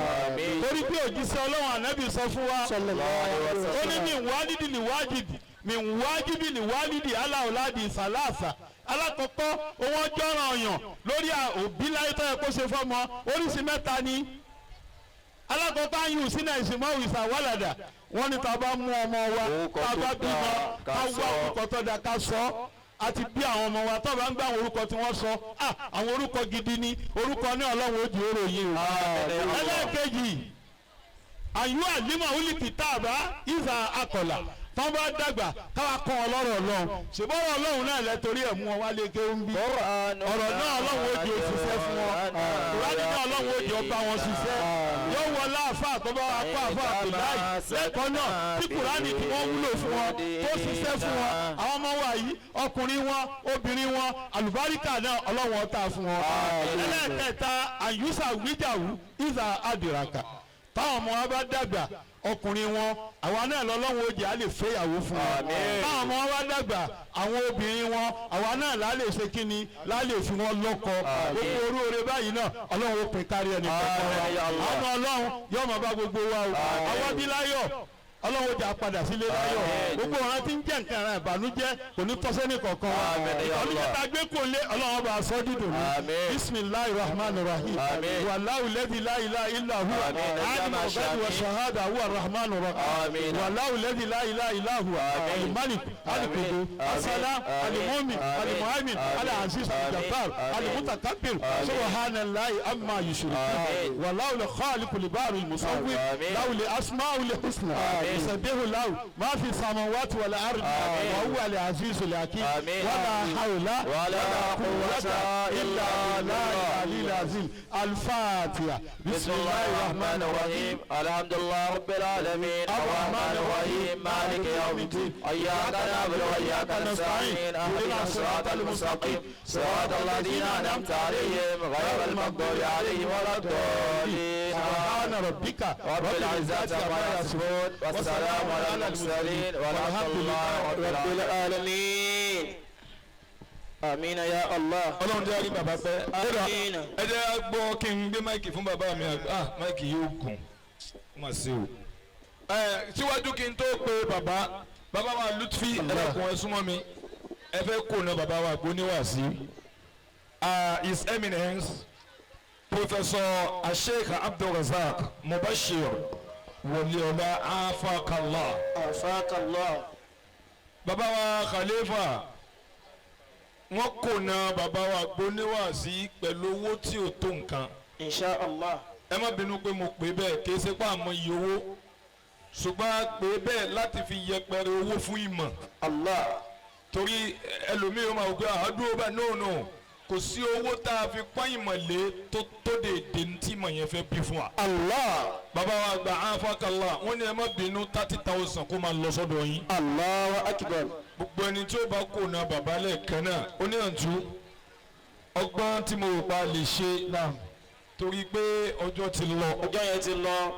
Torí pé òjíṣẹ́ Ọlọ́run ànábì sọ fún wa ó ní mi wálídì ní wájibì mi wájibì ní wálídì aláwòládì sàlàsà Alákọ̀ọ́kọ́ owó ọjọ́ ọ̀yàn lórí òbí láyé tó yẹ kó ṣe fọ́mọ oríṣi mẹ́ta ni. Alákọ̀ọ́kọ́ ayùn sínú ìsìnmọ́ ìsà wàlàdà wọ́n ní tá a bá mú ọmọ wa tá a bá bímọ ká wá orúkọ tó dáa ká sọ ọ́. A ti bí àwọn ọmọ wa tó bá ń gbé àwọn orúkọ tí wọ́n sọ, àwọn orúkọ gidi ni orúkọ ní Ọlọ́run ojú oró yìí o. Ẹlẹ́ẹ̀kejì àyù àlímọ̀ wúlì kìtàbá ìsà akọ̀là tọ́ bá dàgbà káwa kọ́ ọ lọ́rọ̀ Ọlọ́run ṣùgbọ́n Ọlọ́run náà lẹ torí ẹ̀ mú ọ wálé kéwú bí ọ̀rọ̀ náà Ọlọ́run ó di òṣìṣẹ́ fún wọn. Kùránì náà Ọlọ́run ó di ọba wọn ṣiṣẹ́ yóò wọ láàfáà tó bá wà kó àfáà tó láì lẹ́kọ̀ọ́ náà tí Kùránì tí wọ́n wúlò fún wọn tó ṣiṣẹ́ fún wọn. Àwọn ọmọ wa yìí ọkùnrin wọn obìnrin wọn àlùbáríkà náà Ọlọ́run ọ̀tá fún wọn. Ẹlẹ́ẹ̀kẹta àyùsà wíjàwù ìsà àdìràkà táwọn ọmọ wa bá dàgbà ọkùnrin wọn àwa náà lọ́lọ́run ó jẹ́ á lè fẹ́yàwó fún wọn. Táwọn ọmọ wa dàgbà àwọn obìnrin wọn àwa náà lá lè ṣe kíni lá lè fi wọn lọ́kọ. Gbogbo orú oore báyìí náà Ọlọ́run ó pín kárí ẹnì kọ̀ọ̀kan wa. Àánú Ọlọ́run yóò máa bá gbogbo wa o. Àwọn bí láyọ̀ Ọlọ́run ó jẹ́ àpadà sílé láyọ̀. Gbogbo ọ̀ràn tí ń jẹ́ nǹkan ara ìbànújẹ́ kò ní tọ́sẹ́ ní kọ̀ọ̀kan wa. Ìbànújẹ́ tá a gbé kò lé Ọlọ́run bá a sọ dídùn ní. Bisimilahi rahman rahim. Wàláwù lẹ́bi láìlá ilà huwa. Alimul ghaibi wa shahada huwa rahman rahim. Wàláwù lẹ́bi láìlá ilà huwa. Alimalik alikudu asalam alimomi alimuhaimin alaziz aljabbar alimutakabir subhanallahi amma yushrikun. Wàláwù lè khaliqu libari musawwir láwù lè asmaul husna. يسبح له ما في السماوات والأرض وهو العزيز الحكيم. ولا حول ولا قوة إلا بالله العلي العظيم. الفاتحة. بسم الله الرحمن الرحيم. الحمد لله رب العالمين الرحمن الرحيم مالك يوم الدين إياك نعبد وإياك نستعين اهدنا الصراط المستقيم صراط الذين أنعمت عليهم غير المغضوب عليهم ولا الضالين. سبحان ربك رب العزة عما يصفون والسلام على المرسلين والحمد لله رب العالمين. Àmín ya Allah. Ọlọ́run jẹ́ rí bàbá pẹ́. Àmín. Ẹ jẹ́ gbọ́ kí n gbé máìkì fún bàbá mi. Máìkì yóò gùn. Ó mà ṣe o. Síwájú kí n tó pe bàbá bàbá wa Lutfi ẹlẹ́kùn ẹ súnmọ́ mi. Ẹ fẹ́ kó na bàbá wa gbóníwàsí. His Eminence Professor Sheikh Abdulrazak Mubashir Wọléọlá Afakallah. Afakallah. Bàbá wa Khalifa wọ́n kò na bàbá wa gbóníwàsí pẹ̀lú owó tí ò tó nǹkan. Insha Allah. Ẹ má bínú pé mo pè bẹ́ẹ̀ kì í ṣe pé àmọ́ iye owó ṣùgbọ́n a pè bẹ́ẹ̀ láti fi yẹpẹrẹ owó fún ìmọ̀. Allah. Torí ẹlòmíì ó máa wò pé àdúró bá no no kò sí owó tá a fi pọ́n ìmọ̀ lé tó tó déédéé ní tí ìmọ̀ yẹn fẹ́ bí fún wa. Allah. Bàbá wa gba Afakallah wọ́n ní ẹ má bínú 30,000 kó máa lọ sọ́dọ̀ yín. Allahu akbar. Gbogbo ẹni tí ó bá kò na bàbá lẹ́ẹ̀kan náà ó ní àǹtú ọgbọ́n tí mo rò pa lè ṣe torí pé ọjọ́ ti lọ. Ọjọ́ yẹn ti lọ.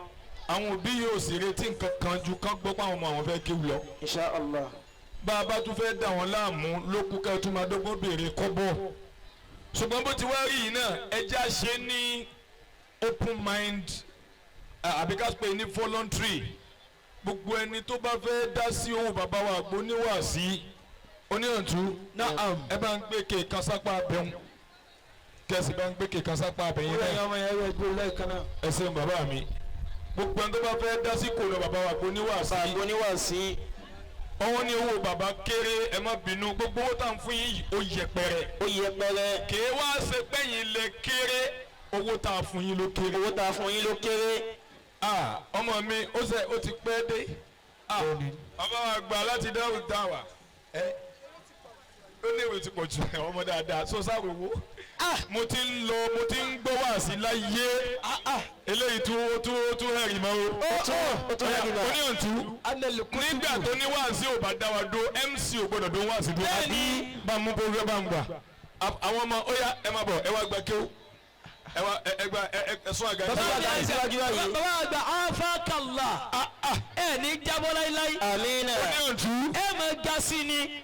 Àwọn òbí yóò sì retí nǹkan kan ju kán gbọ́ pé àwọn ọmọ àwọn fẹ́ kéwù lọ. Insha Allah. Bá a bá tún fẹ́ dà wọ́n láàmú ló kú ká tún máa dọ́gbọ́n béèrè kọ́bọ̀. Ṣùgbọ́n bó ti wá rí yìí náà ẹ jẹ́ àṣẹ ní open mind àbí ká pè ní voluntary. Gbogbo ẹni tó bá fẹ́ dá sí owó bàbá wa àgbóníwàásí oníyànjú ẹ bá ń gbé kéèkan sápá abẹ́hùn kẹsì bá ń gbé kéèkan sápá abẹ́yẹn náà ẹ ṣeun bàbá mi. Gbogbo ẹni tó bá fẹ́ dá sí kòló bàbá wa àgbóníwàásí Àgbóníwàásí. ọwọ́ ní owó bàbá kéré ẹ má bínú gbogbo owó tá à ń fún yín ó yẹpẹrẹ. Ó yẹpẹrẹ. Kèé wá ṣe pẹ́yìn lẹ kéré owó tá a fún yín ló kéré. Owó tá a fún yín ló kéré. Ọmọ mi ó ṣe ó ti pẹ́ dé. Bàbá wa gbà láti dáhùn dáwà ẹ ó ní ìwé ti pọ̀ jù ọmọ dáadáa sọ sáré owó. Mo ti ń lọ mo ti ń gbọ́ wá sí láyé eléyìí tún ó tún ó tún hẹ̀rì mọ́ o. Ó tún hẹ̀rì mọ́. Oníyàntú nígbà tó ní wáàsí ò bá dá wa dó MC ò gbọ́dọ̀ dó wáàsí dó. Bẹ́ẹ̀ni. Bá a mú bó bá ń gbà. Àwọn ọmọ ó yá ẹ máa bọ̀ ẹ wá gba kéwú ẹ wá ẹ gba ẹ sún àga. Bàbá àgbà Afakallah ẹ ní jábọ́ láíláí. Àmín. Oníyàntú. Ẹ máa ga sí ni.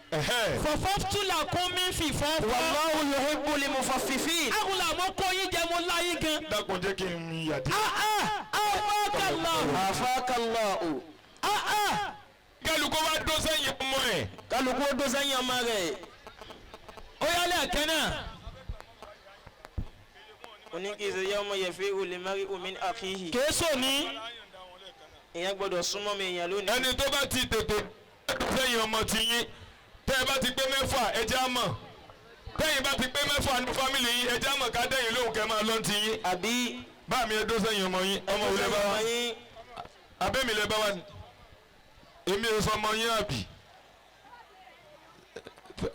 Fọ̀fọ́túlà kún mi fi fọ́fọ́. Wallahu yuhibbul mufaffifin. Àgùlà mọ́ kó yín jẹ mo láyé gan. Dákun jẹ́ kí n yàdí. Afakallah. Afakallah. Kálukú wá dó sẹ́yìn ọmọ ẹ̀. Kálukú ó dó sẹ́yìn ọmọ rẹ̀. Ó yá lẹ́ẹ̀kan náà. Oní kì í ṣe yawma yafiru al-mar'u min akhihi. Kèésò ní. Ìyẹn gbọ́dọ̀ súnmọ́ mi èèyàn lónìí. Ẹni tó bá ti tètè sẹ́yìn ọmọ ti yín, tẹ́ ẹ bá ti pé 6 ẹ jẹ́ á mọ̀. Tẹ́yìn bá ti pé 6 ní fámìlì yín, ẹ jẹ́ á mọ̀ ká dẹ́yìn lóhùn kẹ́ máa lọ́n ti yín. Àbí Bá mi ẹ dó sẹ́yìn ọmọ yín, ọmọ wo lẹ bá wá? Abẹ́mi lẹ bá wá ni. Èmi ò sọ ọmọ yín àbí?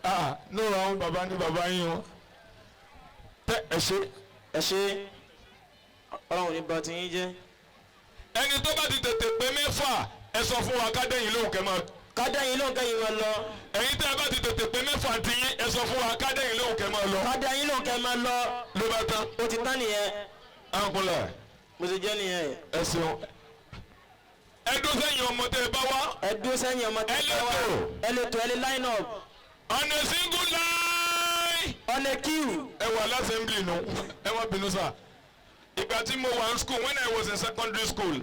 Ah, no, àwọn bàbá ní bàbá yín o. Tẹ́ ẹ ṣe. Ẹ ṣe, Ọlọ́run ní bá ti yín jẹ́. Ẹni tó bá ti tètè pé 6 ẹ sọ fún wa ká dẹ́yìn lóhùn kẹ́ máa. Ká dẹ́yìn lóhùn kẹ́yìn máa lọ. Ẹ̀yin tẹ́ ẹ bá ti tètè pé 6 ti yín, ẹ sọ fún wa ká dẹ́yìn lóhùn kẹ́ máa lọ. Ká dẹ́yìn lóhùn kẹ́ máa lọ. Ló bá tán. Ó ti tán nìyẹn. Àǹkúlẹ̀. Mo ṣe jẹ́ nìyẹn. Ẹ ṣeun. Ẹ dúró sẹ́yìn ọmọ tẹ́ ẹ bá wá. Ẹ dúró sẹ́yìn ọmọ tẹ́ ẹ bá wá. Ẹ lè tò, ẹ lè line up. On a single line. On a queue. Ẹ wà lásẹ̀mbìlì nù, ẹ má bínú sá. Ìgbà tí mo wà ní school, when I was in secondary school,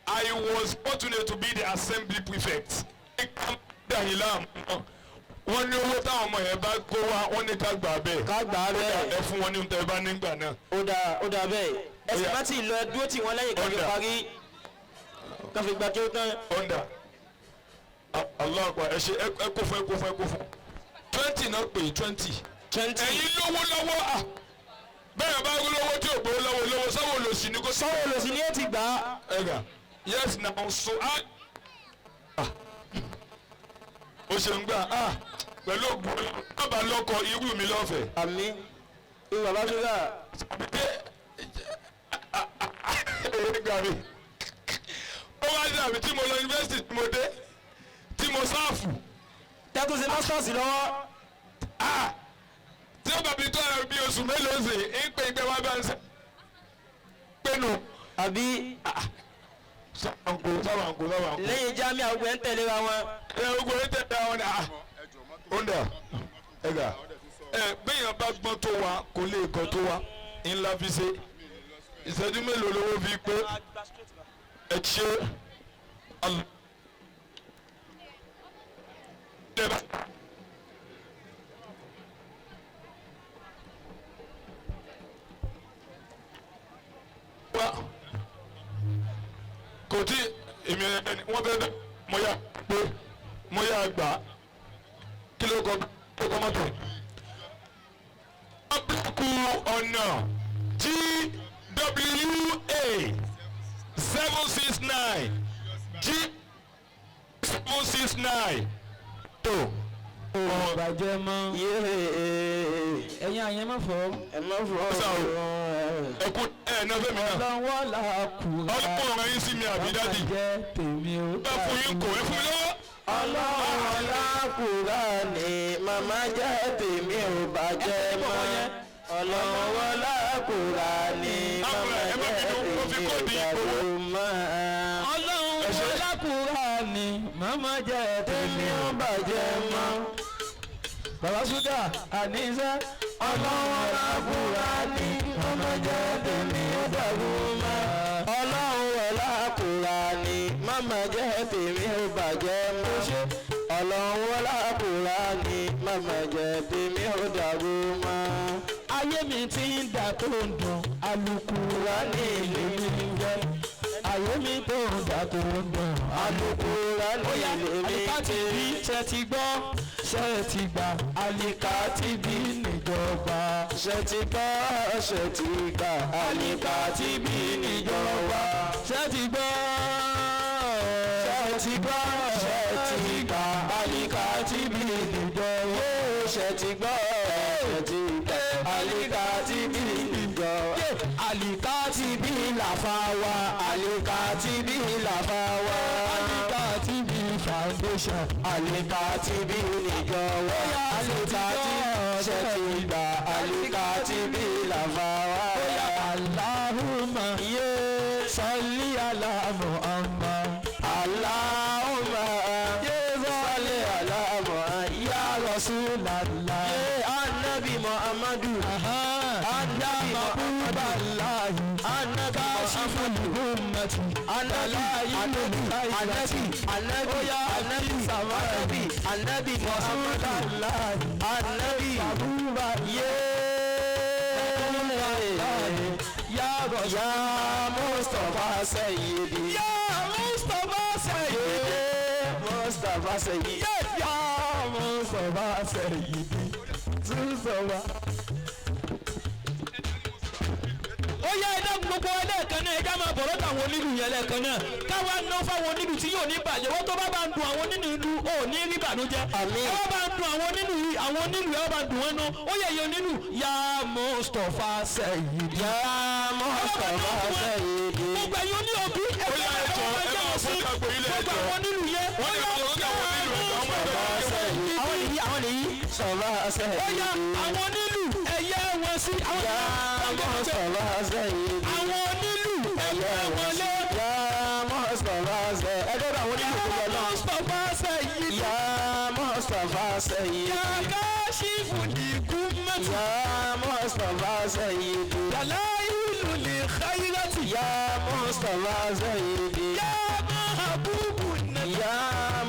I was fortunate to be the assembly prefect. Wọ́n ní owó táwọn ọmọ yẹn bá kó wá, wọ́n ní ká gbà bẹ́ẹ̀. Ká gbà bẹ́ẹ̀. Ẹ fún wọn ní ohun tẹ́ bá nígbà náà. Ó dà bẹ́ẹ̀. Ẹ sì má ti lọ, ẹ dúró tì wọ́n lẹ́yìn kan fi parí. Kan fi gbà kí ó tán. Ọ̀ndà. Allahu Akbar, ẹ ṣe ẹ kó fún ẹ kó fún ẹ kó fún. 20 náà pè 20. 20. Ẹ̀yin lówó lọ́wọ́ à. Bẹ́ẹ̀ bá lówó tí ò gbowó lọ́wọ́ lówó sọ́wọ́ lòsì ni kò. Sọ́wọ́ lòsì ni ó ti gbà á. Ẹ gbà. Yes now so I. O ṣe ń gbà á pẹ̀lú ògùn bàbá lọ́kọ irú mi lọ́fẹ̀ẹ́. Àmín. Irú bàbá ṣúgà. Gbà mí. Ó wá dé àbí tí mo lọ yunifásitì tí mo dé tí mo sáàfù. Tẹ́tù sí masters lọ́wọ́. Tí ó bàbí tó ara bí oṣù mélòó ṣe ń pè ìgbẹ́ wá bá ń sẹ́. Pinnu. Àbí. Sábàǹkó sábàǹkó sábàǹkó. Lẹ́yìn jámíà ogun ẹ̀ ń tẹ̀lé wa wọn. Ẹ ogun ẹ̀ ń tẹ̀lé wa wọn ni. Ó ń dà ẹ gà. Ẹ bẹ́yàn bá gbọ́n tó wa kò lè gọ́ tó wa ńlá fi ṣe. Ìṣẹ́jú mélòó lówó fi pé ẹ ṣe. Kò tí èmi ẹni wọ́n fẹ́ bẹ́ mo yà pé mo yà gbà kí ló kọ mọ́tò. Abúkù ọ̀nà GWA 769 G 769 tó. Bàjẹ́ mọ́. Ẹ̀yin àyẹn má fọ́. Ẹ má fọ́. Ẹ kú ẹ náà fẹ́mi náà. Ọlọ́wọ́ là kúra. Ọlọ́wọ́ rẹ̀ yín sí mi àbí dádì. Bàjẹ́ tèmi o. Bá fún yín kò ẹ fún mi lọ́wọ́. Ọlọ́wọ́ là kúra ni màmá jẹ́ tèmi ò bàjẹ́ mọ́. Ọlọ́wọ́ là kúra ni màmá jẹ́ tèmi ò bàjẹ́ mọ́. Ọlọ́wọ́ là kúra ni màmá jẹ́ tèmi ò bàjẹ́ mọ́. Bàbá Ṣúgà àníṣe. Ọlọ́wọ́ là kúra ni màmá jẹ́ tèmi ò dàrú mọ́. Ọlọ́wọ́ là kúra ni màmá jẹ́ tèmi ò bàjẹ́ mọ́. Ọlọ́wọ́ là kúra ni màmá jẹ́ tèmi ò dàrú mọ́. Ayé mi ti ń dà tó ń dùn, alukura ní ìlú mi ń jẹ́. Ayé mi tó ń dà tó ń dùn, alukura ní ìlú mi ń jẹ́. Àlìká ti bí ṣe ti gbọ́, ṣe ti gbà, Àlìká ti bí níjọba. Ṣe ti gbọ́, ṣe ti gbà, Àlìká ti bí níjọba. Ṣe ti gbọ́, ṣe ti gbọ́, ṣe ti gbà, Àlìká ti bí níjọba. Ṣe ti gbọ́, ṣe ti gbà, Àlìká ti bí níjọba. Àlìká ti bí làfà wa, Àlìká ti bí làfà wa. Àlìká ti bí foundation. Àlìká ti bí níjọba. Àlìká ti ṣe ti gbà, Àlìká ti bí làfà wa. Allahumma salli ala Muhammad. Allahumma salli ala Muhammad. Ya Rasulallah. Anabi Muhammadu. Anabi Muhammadu. Anabi Muhammadu. Anabi Anabi Anabi Anabi Anabi Muhammadu. Anabi. Ya Mustapha Sayyidi. Ya Mustapha Sayyidi. Mustapha Sayyidi. Ya Mustapha Sayyidi. Mustapha. Ó yá, ẹ dákun, gbogbo wa lẹ́ẹ̀kan náà, ẹja máa bọ̀ lọ́dọ̀ àwọn onílù yẹn lẹ́ẹ̀kan náà, káwa ná fáwọn onílù tí yóò ní bàjẹ́. Wọ́n tó bá bá ń dun àwọn onílù ìlú ò ní rí bànújẹ́. Àmín. Ẹ wá bá ń dun àwọn onílù yìí, àwọn onílù, ẹ wá bá ń dun wọn ná. Ó yẹ iye onílù. Ya Mustapha Sayyidi. Ya Mustapha Sayyidi. Gbogbo ẹ̀yin oní òbí, Ó yá, ẹ jọ̀ọ́, ẹ ẹ bá máa wọn sí fún àgbò ilé, ẹ gbogbo jọ̀ọ́. àwọn onílù yẹn. Wọ́n ní àwọn olóńgbò àwọn onílù, ẹ̀jọ̀ ọmọ ẹgbẹ́ wọn. Àwọn nìyí, àwọn nìyí. Sọlá Ó yá, Sayyidi. àwọn onílù, ẹ̀yẹ wọn sí àwọn Ya Mustapha Sayyidi. àwọn onílù, ẹ̀yẹ wọn lé. Ya Mustapha Sayyidi. Ẹ dọ́dọ̀ àwọn onílù tó lọ náà. Mustapha Sayyidi. Ya Mustapha Sayyidi. Ya kashifu ligummati. Ya Mustapha Sayyidi. Dalailu li khairati. Ya Mustapha Sayyidi. Ya mahabubu nabi. Ya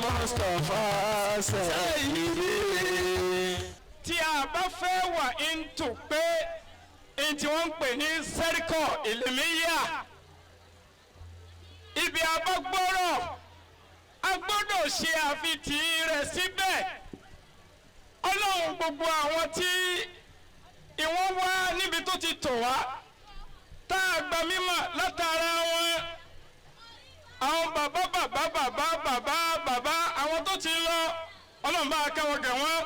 Mustapha Sayyidi. Tí a bá fẹ́ wà into pé n tí wọ́n ń pè ní sẹ́ríkọ̀ ìlẹ̀míyà, ibi a bá gbọ́rọ̀, a gbọ́dọ̀ ṣe àfitì rẹ̀ síbẹ̀. Ọlọ́run, gbogbo àwọn tí ìwọ́n wá níbi tó ti tò wá, tá a gba mímọ̀ látara wọn, àwọn bàbá bàbá bàbá bàbá bàbá, àwọn tó ti lọ, Ọlọ́run bá kẹ́ wọn gẹ̀ wọ́n.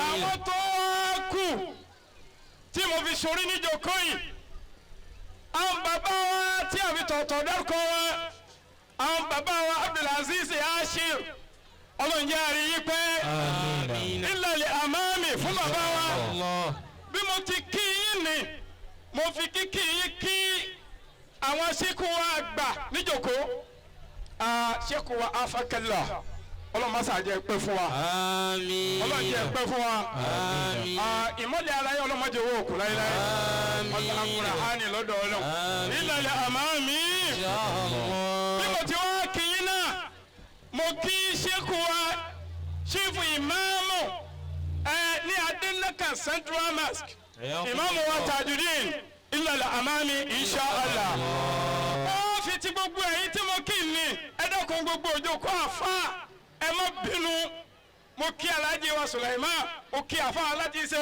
Àwọn tó wá kù tí mo fi sori níjókòó yìí, àwọn bàbá wa tí a fi tọ̀tọ̀ dárúkọ wọn, àwọn bàbá wa Abdulaziz Ashir, Ọlọ́run jẹ́ àrí yí pé ìlàlẹ̀ àmàmì fún bàbá wa. Bí mo ti kí yín ni mo fi kíkí yín kí àwọn ṣékù wa àgbà níjókòó, ṣékù wa afakẹ́lá, Ọlọ́run má ṣàjẹ́ pẹ́ fún wa. Ọlọ́run jẹ́ pẹ́ fún wa. Ìmọ̀lẹ̀ ara yẹn, ọlọ́mọdé owó òkú láéláé. Ọlọ́run hánì lọ́dọ̀ Ọlọ́run ìlàlẹ̀ àmàmì. Bí mo ti wá kí yín náà, mo kí ṣékù wa, ṣífù ìmáàmù ẹ ní Adélẹ́kà Central Mosque, ìmáàmù wa Tajudeen, ìlàlẹ̀ àmàmì insha Allah. Ó fi ti gbogbo ẹ̀yin tí mo kí ní, ẹ dákun, gbogbo òjò kó àfa, ẹ má bínú. Mo kí Alhaji wa Sulaiman, mo kí àfa aláti ṣe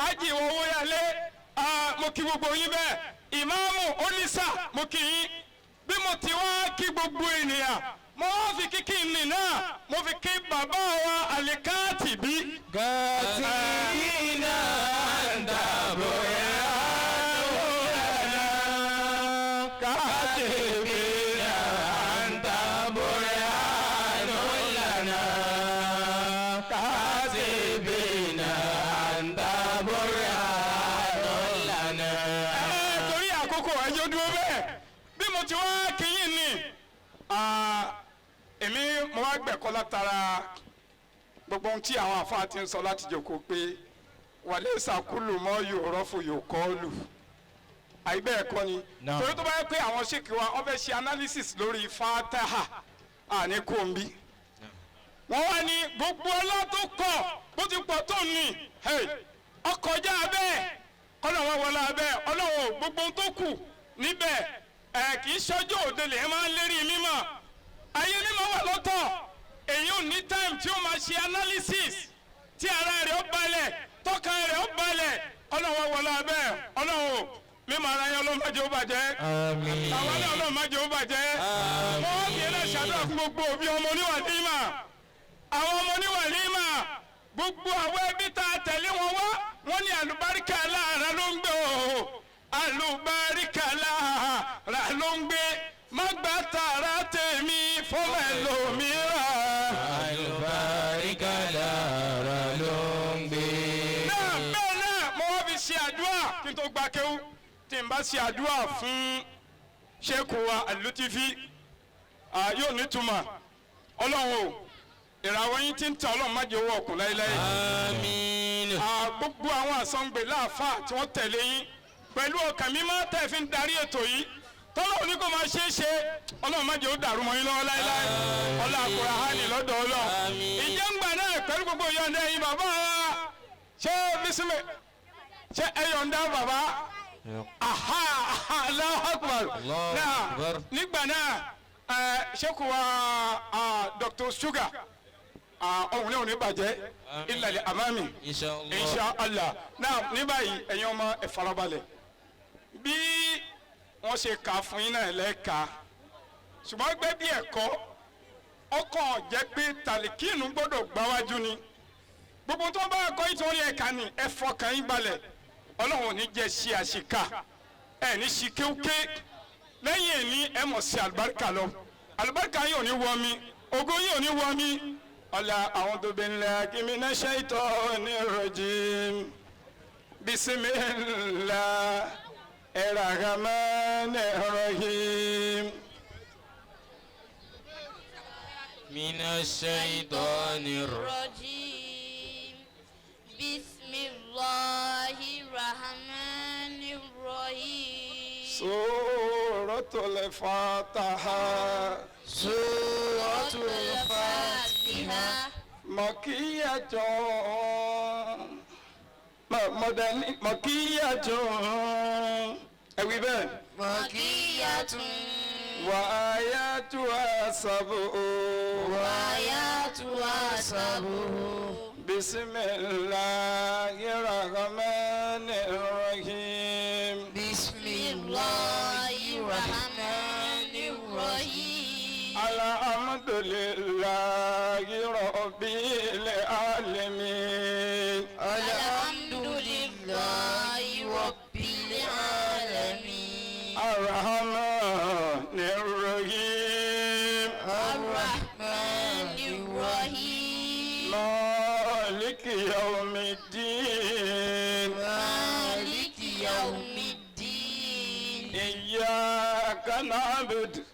ají owó yálé, mo kí gbogbo yín bẹ́ẹ̀. Ìmáàmù onísà, mo kí yín. Bí mo ti wá kí gbogbo ènìyàn, mo wá fi kíkí nì náà, mo fi kí bàbá wa Àlìkáàtì bí. Kàtìbínà dàbò yá. Kàtìbínà dàbò yá lọ́lànà. Kàtìbínà dàbò yá lọ́lànà. Ẹ torí àkókò, ẹjọ́ dúró bẹ́ẹ̀. Bí mo ti wá kí yín ni, èmi mo wá gbẹ̀kọ́ látara gbogbo ohun tí àwọn àfáà ti ń sọ láti jókòó pé wàlẹ́ ìsàkúlù mọ́ yóò rọ́fò yóò kọ́ lù, àyè bẹ́ẹ̀ kọ́ ni? Torí tó bá yẹ pé àwọn ṣèkì wa wọ́n fẹ́ ṣe analysis lórí Fataha àní kòmbi, wọ́n wá ní gbogbo ọlá tó kọ̀, bó ti pọ̀ tó ní ọkọjá bẹ́ẹ̀, kọ́nà wọn wọlé abẹ́ ọlọ́wọ́ gbogbo ohun tó kù níbẹ̀. Ẹ̀ kì í ṣọjọ́ òde lè máa ń lérí mímọ̀, ayé mímọ̀ wà lọ́tọ̀. Èyí ò ní time tí ó máa ṣe analysis tí ara rẹ̀ ó balẹ̀, tọ́ka rẹ̀ ó balẹ̀. Ọlọ́wọ́ wọlé abẹ́ ọlọ́wọ́ mímọ̀ ara yẹn, Ọlọ́run má jẹ́ ó bàjẹ́. Àwọn náà, Ọlọ́run má jẹ́ ó bàjẹ́. Wọ́n fi ẹlẹ́ ṣàdúrà fún gbogbo òbí ọmọ oníwàlímà, àwọn ọmọ oníwàlímà, gbogbo àwọn ẹbí tá a tẹ̀lé wọn wá. Wọ́n ní àlùbáríkà lára ló ń gbé o, àlùbáríkà lára ló ń gbé, má gbà tààrà tèmi fọmọ ẹlòmíràn. Àlùbáríkà lára ló ń gbé. Náà bẹ́ẹ̀ náà, mo wá fi ṣe àdúrà kí n tó gba kéwú. Tí n bá ṣe àdúrà fún ṣéèkù wa Àlùtífì, yóò nítumọ̀. Ọlọ́run o, ìràwọ̀ yín tí ń tàn, Ọlọ́run má jẹ́ owó ọ̀kùn láéláé. Àmín. Gbogbo àwọn àsọ̀ǹgbè láàfáà tí wọ́n tẹ̀lé yín pẹ̀lú ọkàn mímọ́ tẹ̀ fi ń darí ètò yìí, tọ́lá òní kò máa ṣe é ṣe, Ọlọ́run má jẹ́ ó dàrú mọ́ yín lọ́wọ́ láéláé. Ọlá Kùránì lọ́dọ̀ Ọlọ́run. Àmín. Ìjẹ́ ń gbà náà Pẹ̀lú gbogbo yọ̀ǹda yìí bàbá wa ṣé bísímì ṣé ẹ yọ̀ǹda bàbá aha Allahu Akbar náà nígbà náà ṣé kò wá Dr. Sugar ọ̀hún náà ò ní bàjẹ́ ìlàlẹ̀ àmàmì insha Allah náà ní báyìí ẹ̀yin ọmọ ẹ farabalẹ̀ bí wọ́n ṣe kà fún yín náà lẹ́ẹ̀ka ṣùgbọ́n gbẹ́ bí ẹ̀kọ́ ọkàn jẹ́ pé tàlíkìnù gbọ́dọ̀ gbáwájú ni gbogbo tó bá kọ́ ìtòrí ẹ̀ka ni ẹ fọkàn yín balẹ̀ Ọlọ́run ò ní jẹ́ ṣe àṣìkà ẹ̀ ní ṣi kéwké lẹ́yìn ẹ̀ní ẹ̀ mọ̀ sí àlùbáríkà lọ àlùbáríkà yìí ò ní wọ mi ògo yìí ò ní wọ mi ọ̀là a'udhu billahi minash shaitani rajim bismillahir rahmanir rahim. من الشيطان الرجيم بسم الله الرحمن الرحيم سورة الفاتحة سورة الفاتحة مكية مدني مكية أوي بقى مكية وآياتها سبع وآياتها سبع بسم الله الرحمن الرحيم بسم الله الرحمن الرحيم الحمد لله رب العالمين الحمد لله رب العالمين الرحمن الرحيم الرحمن الرحيم مالك يوم الدين مالك يوم الدين إياك نعبد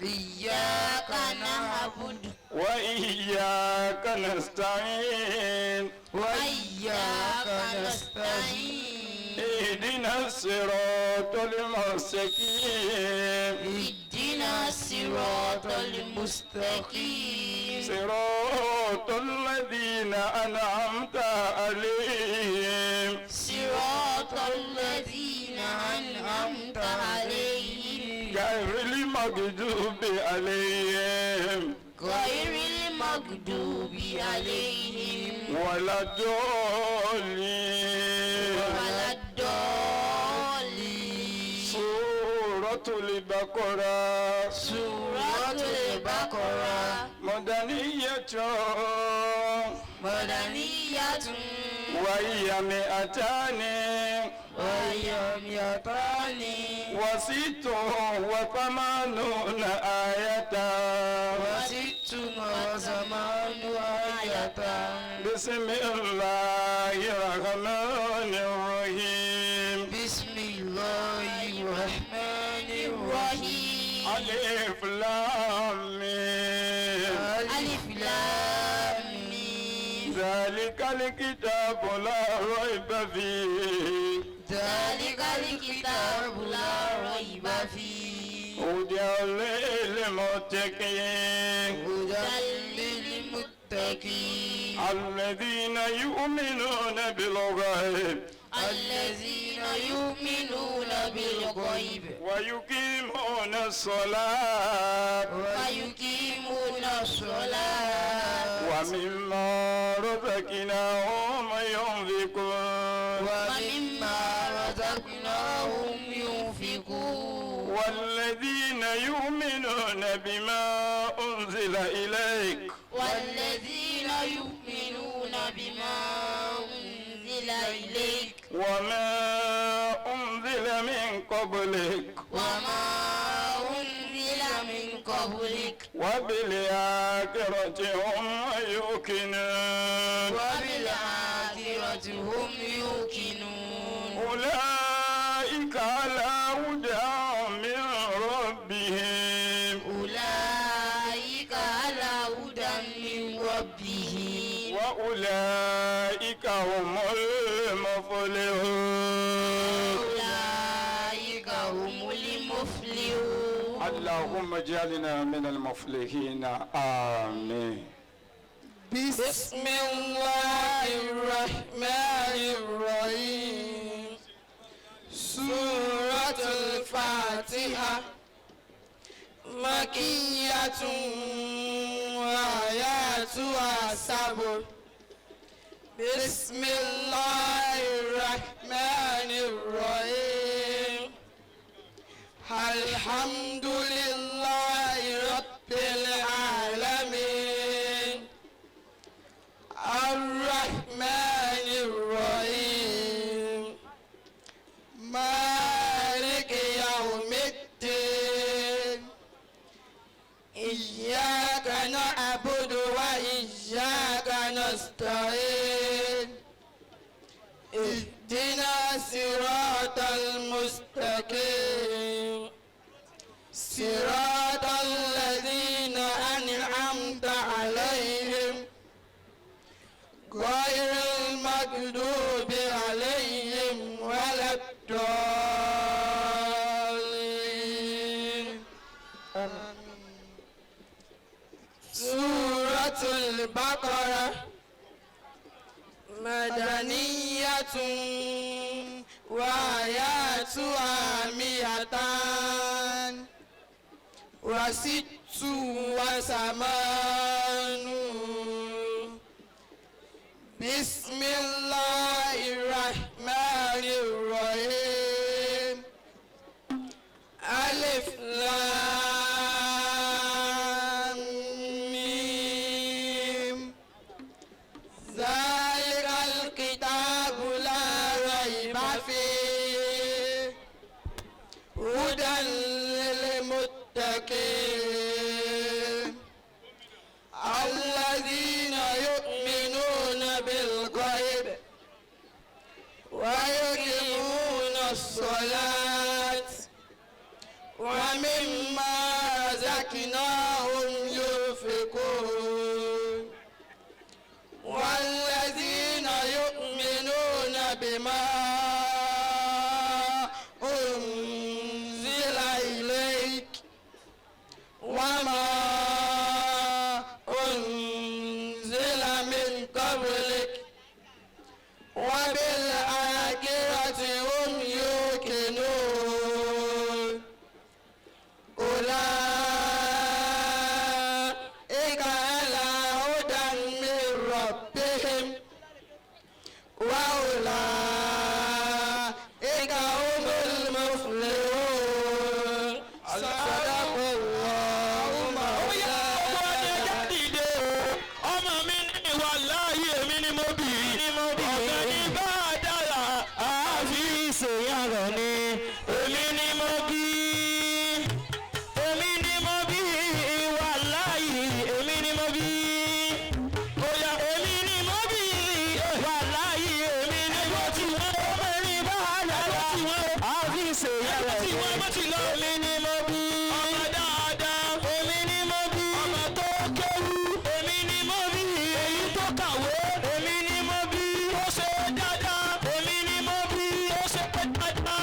إياك نعبد وإياك نستعين وإياك نستعين اهدنا الصراط المستقيم اهدنا الصراط المستقيم صراط الذين أنعمت عليهم صراط الذين أنعمت عليهم غير المغضوب عليهم غير المغضوب عليهم ولا الضالين ولا الضالين سورة البقرة سورة البقرة مدنية مدنية وهي 200 وهي 200 و86 آية 86 آية بسم الله الرحمن الرحيم بسم الله الرحمن الرحيم الرحيم ألف لام ميم ألف لام ميم ذلك الكتاب لا ريب فيه ذلك الكتاب لا ريب فيه هدى للمتقين هدى للمتقين الذين يؤمنون بالغيب الذين يؤمنون بالغيب ويقيمون الصلاة ويقيمون الصلاة ومما رزقناهم ينفقون ومما رزقناهم ينفقون والذين يؤمنون بما أنزل إليك والذين يؤمنون بما أنزل إليك وما أنزل من قبلك وما أنزل من قبلك وبالآخرة هم يوقنون وبالآخرة هم يوقنون أولئك على هدى من ربهم أولئك على هدى من ربهم وأولئك هم المفلحون أولئك هم المفلحون اللهم اجعلنا من المفلحين آمين. بسم الله الرحمن الرحيم سورة الفاتحة مكية وآياتها سبع بسم الله الرحمن الرحيم الحمد لله رب العالمين الرحمن الرحيم مالك يوم الدين إياك نعبد وإياك نستعين اهدنا صراط المستقيم صراط الذين أنعمت عليهم غير المغضوب عليهم ولا الضالين سورة البقرة مدنية وآياتها 286. بسم الله الرحمن الرحيم ألف لام ميم ذلك الكتاب لا ريب فيه هدى للمتقين الذين يؤمنون بالغيب ويقيمون الصلاة ومما رزقناهم ينفقون والذين يؤمنون بما أنزل إليك وما أنزل من قبلك وبالآخرة هم يوقنون أولئك على هدى من ربهم وأولئك هم المفلحون صدق الله مولانا. Dìde o, ọmọ mi ní wà láàyè èmi ni mo bì í. Ọ̀gá ní bá a dára, àáfi ìṣèyàrá ni. Èmi ni mo bí. Èmi ni mo bí wà láàyè, èmi ni mo bí. Bóyá èmi ni mo bí wà láàyè, èmi ni mo bí. Ọmọ ní bá a dára, àáfi ìṣèyàrá ni. Èmi ni mo bí. Ọmọ dáadáa, èmi ni mo bí. Ọmọ tó kéwú, èmi ni mo bí. Èyí tó kàwé, èmi ni mo bí. Tó ṣe dáadáa, èmi ni mo bí. Tó ṣe dáadáa,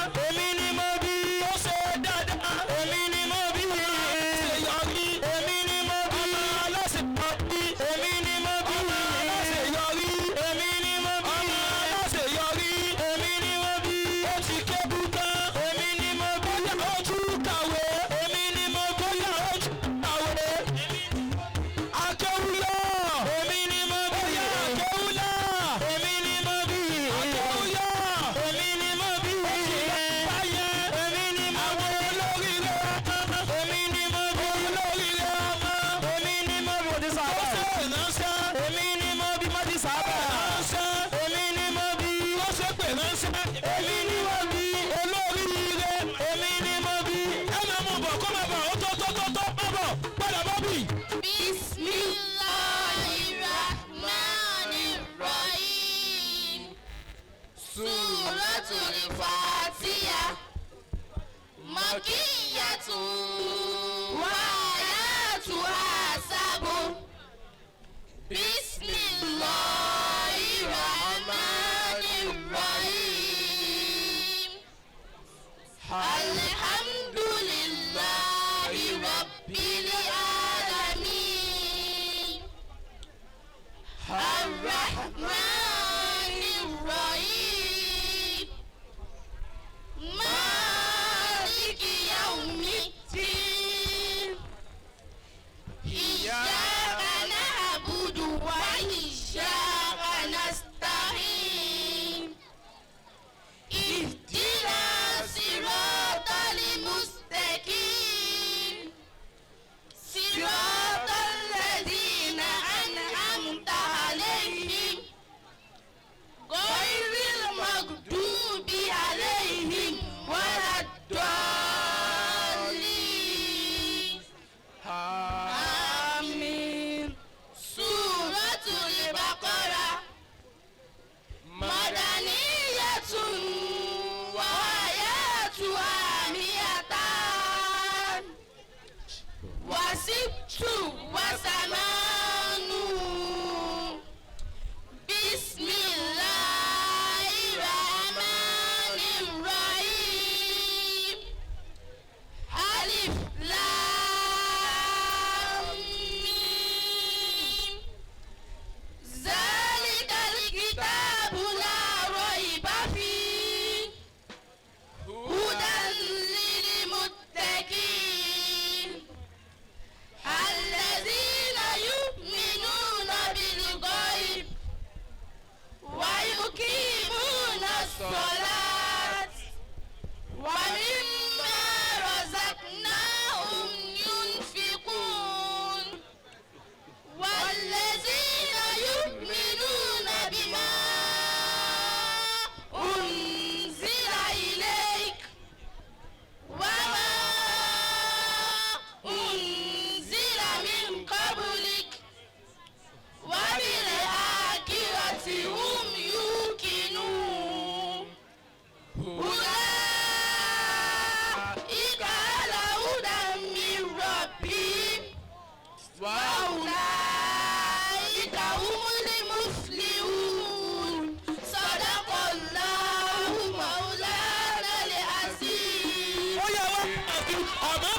Ọmọ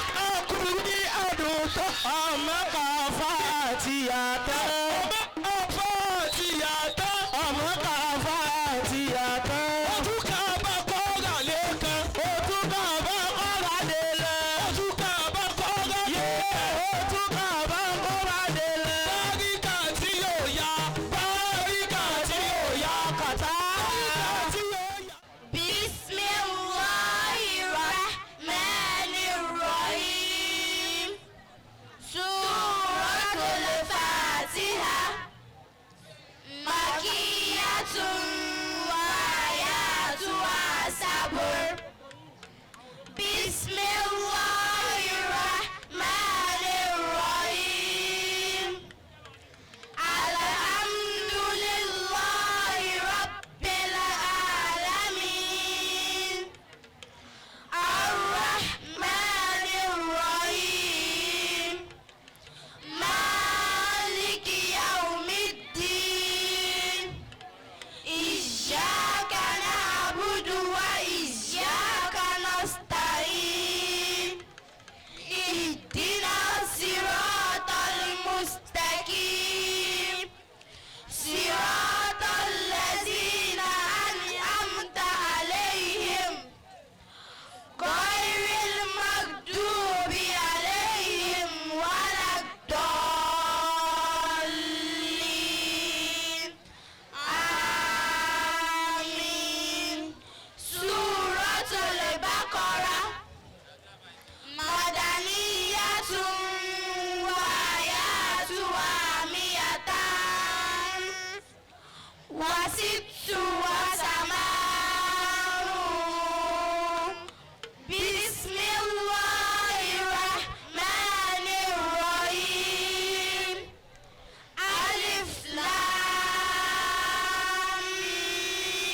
kúrú ní ọdún tó. Ọmọ kàfà àti yàtọ̀. Ọmọ kàfà àti yàtọ̀. Ọmọ kàfà àti yàtọ̀. Ojú kàbá kọ́ra lẹ́kan. Ojú kàbá kọ́ra lẹ́lẹ̀. Ojú kàbá kọ́ra lẹ́lẹ̀. Ojú kàbá kọ́ra lẹ́lẹ̀. Báríkà tí yóò yá. Báríkà tí yóò yá kàtá. Báríkà tí yóò yá. بسم الله الرحمن الرحيم سورة الفاتحة مكية وآياتها سبع بسم الله الرحمن الرحيم الحمد لله رب العالمين الرحمن الرحيم مالك يوم الدين إياك نعبد وإياك نستعين اهدنا الصراط المستقيم صراط الذين أنعمت عليهم غير المغضوب عليهم ولا الضالين آمين سورة البقرة مدنية وآياتها 276. بسم الله الرحمن الرحيم ألف لام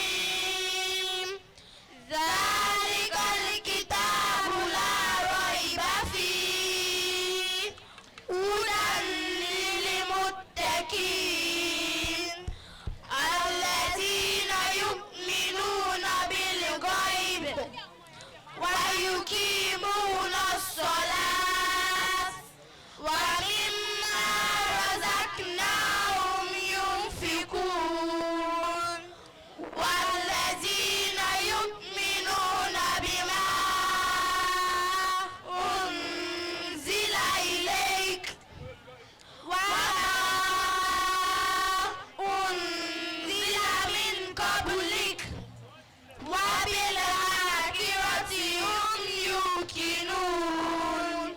ميم ذلك الكتاب لا ريب فيه هدى للمتقين الذين يؤمنون بالغيب ويقيمون الصلاة ومما رزقناهم ينفقون والذين يؤمنون بما أنزل إليك وما أنزل من قبلك وبالآخرة هم يوقنون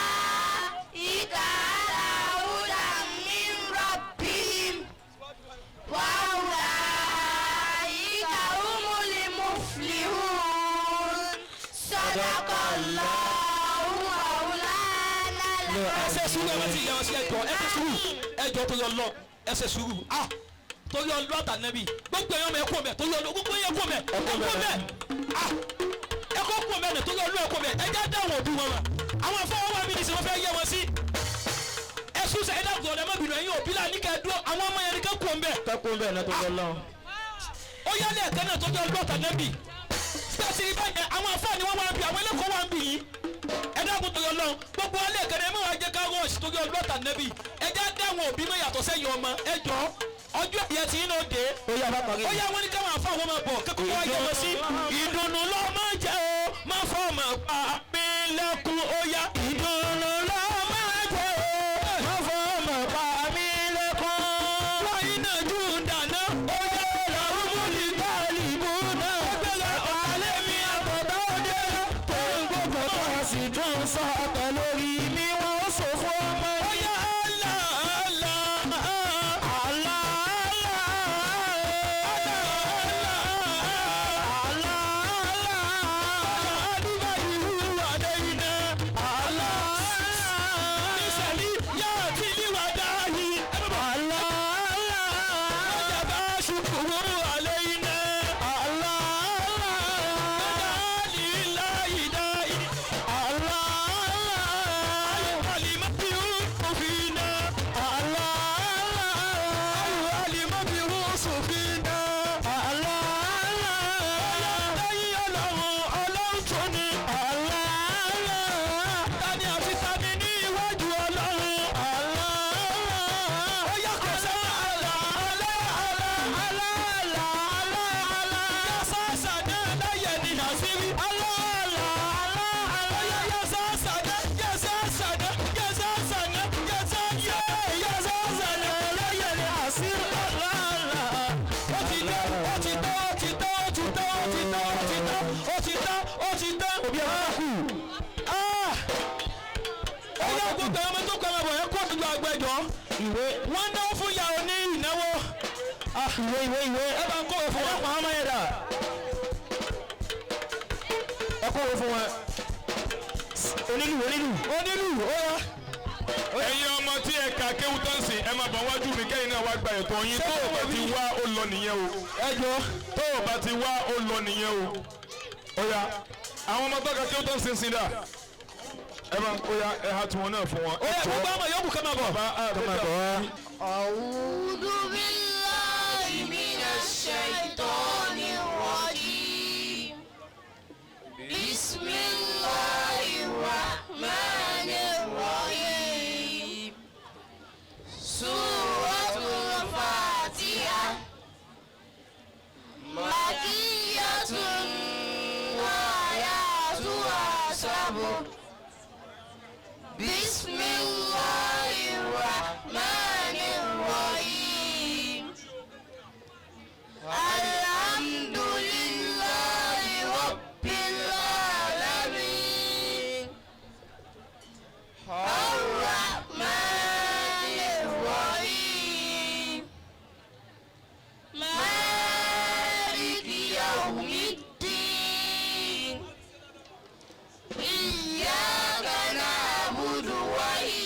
أولئك على هدى من ربهم وأولئك هم المفلحون صدق الله مولانا Ẹ ṣe sùúrù, ẹ má ti yẹ wọn sí, ẹjọ ẹ ṣe sùúrù, ẹjọ tó yọ lọ, ẹ ṣe sùúrù. Ah, torí ọlọ́ àtànẹ́bí gbogbo ẹ̀yọ́ mẹ́ kú mẹ́, torí ọlọ́ gbogbo ẹ̀yọ́ kú mẹ́, ẹ kú mẹ́. Ah, ẹ kó kú mẹ́ ní torí ọlọ́ ẹ kú mẹ́. Ẹ jẹ́ dáhùn òbí wọn mọ̀, àwọn afọwọ́ wa mi ní sè wọ́n fẹ́ yẹ wọn sí. Ẹ sùn sẹ, ẹ dàgbọ́ ọ̀dẹ mọ́bìnrin ẹ̀yin òbí là ní kẹ́ ẹ dúró, àwọn ọmọ yẹn ní kẹ́ kú mẹ́. Kẹ́kọ̀ọ́ bẹ́ẹ̀ náà tó lọ lọ. Ó yálẹ̀ ẹ̀kẹ́ náà torí ọlọ́ àtànẹ́bí sẹ́sì báyẹn, àwọn afáà ni wọ́n wá ń bi, àwọn ẹlẹ́kọ̀ọ́ wá ń bì yìí. Ẹ dákun torí Ọlọ́run, gbogbo alẹ́ kẹrẹ ẹ má wàá jẹ́ ká rọ́ọ̀ṣì torí Ọlọ́run tànẹ́bì. Ẹ já dáwọn òbí mọ́ yàtọ̀ sẹ́yìn ọmọ. Ẹ jọ ọjọ́ ìyẹn tí yín náà dé. Ó yá bá parí. Ó yá, wọn ní káwọn afáà wọn máa bọ̀ kẹ́kọ̀ọ́ wá yẹ wọn sí. Ìdùnnú ló máa jẹ́ o, má fọ́ ọmọ pa mí lẹ́kùn. Ó yá, ìdùnnú ló máa jẹ́ o, má fọ́ ọmọ pa mí lẹ́kùn. Wáyé náà jù ń dáná. Ó yá, làwọn múlì báàlì bú náà. Ó gbéra ọ̀hálẹ́ mi àbọ̀dá òde. Tó ń gbogbo tó a sì tún sọ ọ̀tọ̀ lórí mi wọ́n sọ fún ọmọ. Ó yá, Allah Allah Allah Allah Allah. àṣírí. Aláàlá aláàlá yẹ́sà sàdé yẹ́sà sàdé yẹ́sà sàdé yẹ́sà yẹ́ yẹ́sà sàdé yẹ́yẹ̀lẹ̀ àṣírí aláàlá. Ó ti tán ó ti tán ó ti tán ó ti tán ó ti tán ó ti tán ó ti tán ó ti tán. Òbí ẹ̀ máa kú. Ó yẹ kó tẹ ọmọ tó kọ́ ọmọ bọ̀ ẹ kó àdúgbò àgbẹ̀jọ́. Ìwé Wọ́n náwó fún yàrá ní ìnáwó. ìwé ìwé ìwé. Ẹ bá ń kó òfin Ẹ wọn. dákun àwọn ọmọ yẹn dà. Ẹ kó owó fún wọn. Onílù onílù. Onílù ó yá. Ẹ̀yin ọmọ tí ẹ kà kéwú tán sí, ẹ máa bọ̀ wájú mi kẹ́yìn náà wá gba ètò yín. Tó o bá ti wá, ó lọ nìyẹn o. Ẹ jọ. Tó o bá ti wá, ó lọ nìyẹn o. Ó yá, àwọn ọmọ tó kà kéwú tán sí sí dà. Ẹ bá ó yá, ẹ ha tiwọn náà fún wọn. Ó yá gbogbo ọmọ yòókù kẹ́ máa bọ̀. Bá a Kọ́ máa bọ̀ wá. أعوذ بالله من الشيطان الرجيم بسم الله الرحمن الرحيم سورة الفاتحة مكية وآياتها سبع بسم الله الرحمن الرحيم الحمد لله رب العالمين الرحمن الرحيم مالك يوم الدين إياك نعبد وإياك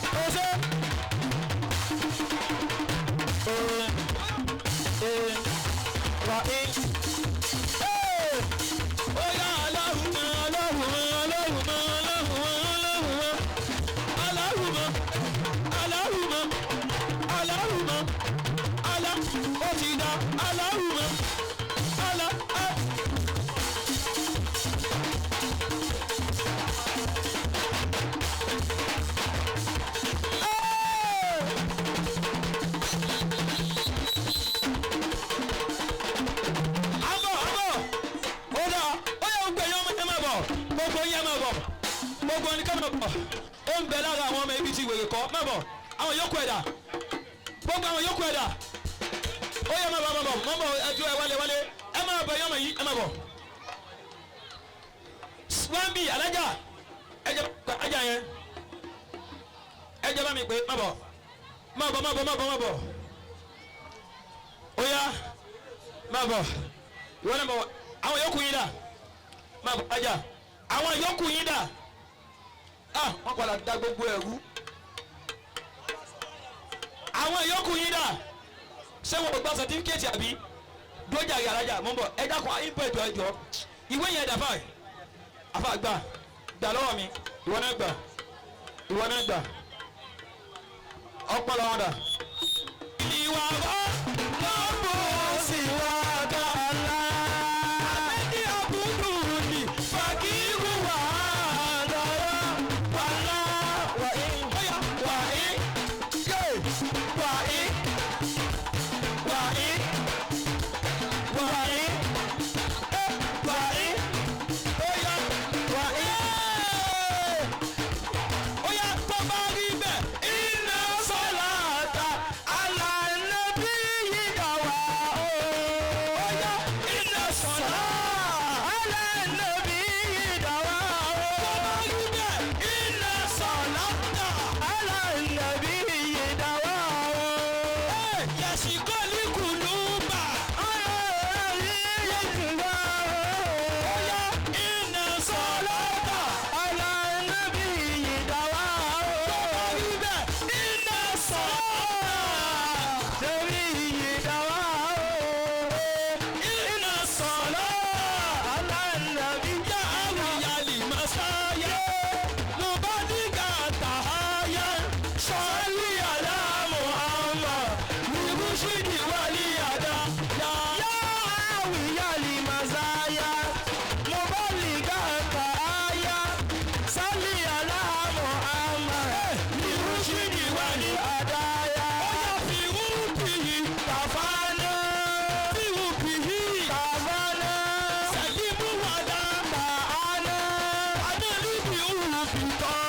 Ọṣẹ. Wà í. Ó yá aláhùnmọ́ aláhùnmọ́ aláhùnmọ́ aláhùnmọ́ aláhùnmọ́ aláhùnmọ́ aláhùnmọ́ aláhùnmọ́ alá ó ti dá aláhùnmọ́ alá á. Abọ̀ abọ̀ ó dà ó yẹ gbogbo ẹ̀yọ́ ọmọ yẹn máa bọ̀ gbogbo yẹn máa bọ̀ gbogbo ẹni ká máa bọ̀ ó ń bẹ lára àwọn ọmọ ibi tí wèrè kọ́ máa bọ̀ àwọn yòókù ẹ̀dà gbogbo àwọn yòókù ẹ̀dà ó yẹ máa bọ̀ máa bọ̀ máa bọ̀ ẹjọ́ ẹ wálé wálé ẹ máa bọ̀ ẹ̀yọ́ ọmọ yìí ẹ máa bọ̀ wọ́n bí alájà ẹ jẹ́ alájà yẹn ẹ jẹ́ bá mi pé máa bọ̀ máa bọ̀ máa bọ̀ máa bọ̀ máa bọ̀ ó yá máa bọ̀ ìwọ náà bọ̀ àwọn yòókù yín dà máa bọ̀ ajá àwọn yòókù yín dà ah wọ́n padà da gbogbo ẹ̀rú àwọn yòókù yín dà ṣé wọn kò gba sàtífíkẹ́tì àbí dójà yàrá jà mọ́ bọ̀ ẹ dákun ìpè ẹjọ́ ẹjọ́ ìwé yẹn dà fáì àfa gbà gbà lọ́wọ́ mi ìwọ náà gbà ìwọ náà gbà ọpọlọ wọn dà. Ìwà bá lọ́bù sí wa dàlá. Àbẹ́ni àbúrò ni fàkírù wà dára. Wàlá wà í bóyá wà í yé wà í wà í wà í wà í bóyá wà í. Óyá tó bá rí bẹ́ẹ̀ iná sọ́lá ta alànàbí yìí dà wá o. Óyá iná sọ́lá alànàbí yìí dà wá o. Tó bá rí bẹ́ẹ̀ iná sọ́lá ta alànàbí yìí dà wá o. Yàsíkò ní kùlùbà. Alànàbí yìí dà wá o. Óyá iná sọ́lá ta alànàbí yìí dà wá o. Tó bá rí bẹ́ẹ̀ iná sọ́lá torí iyì dá wá o. Iná sọ̀lá alánàbí yá àwìyálì máa sáyé. Ló bá nígbà tàháyá. Sọ́lí àlá Muhammad. Wíwúṣídì wálé àdá. Yá àwìyálì máa sáyá. Ló bá nígbà tàháyá. Sọ́lí àlá Muhammad. Wíwúṣídì wálé àdá. Ó yá fi rúbì tàfánà. Fi rúbì tàfánà. Sẹ̀límù wàdà tàhánà. Adélíbi rúbì tọ́.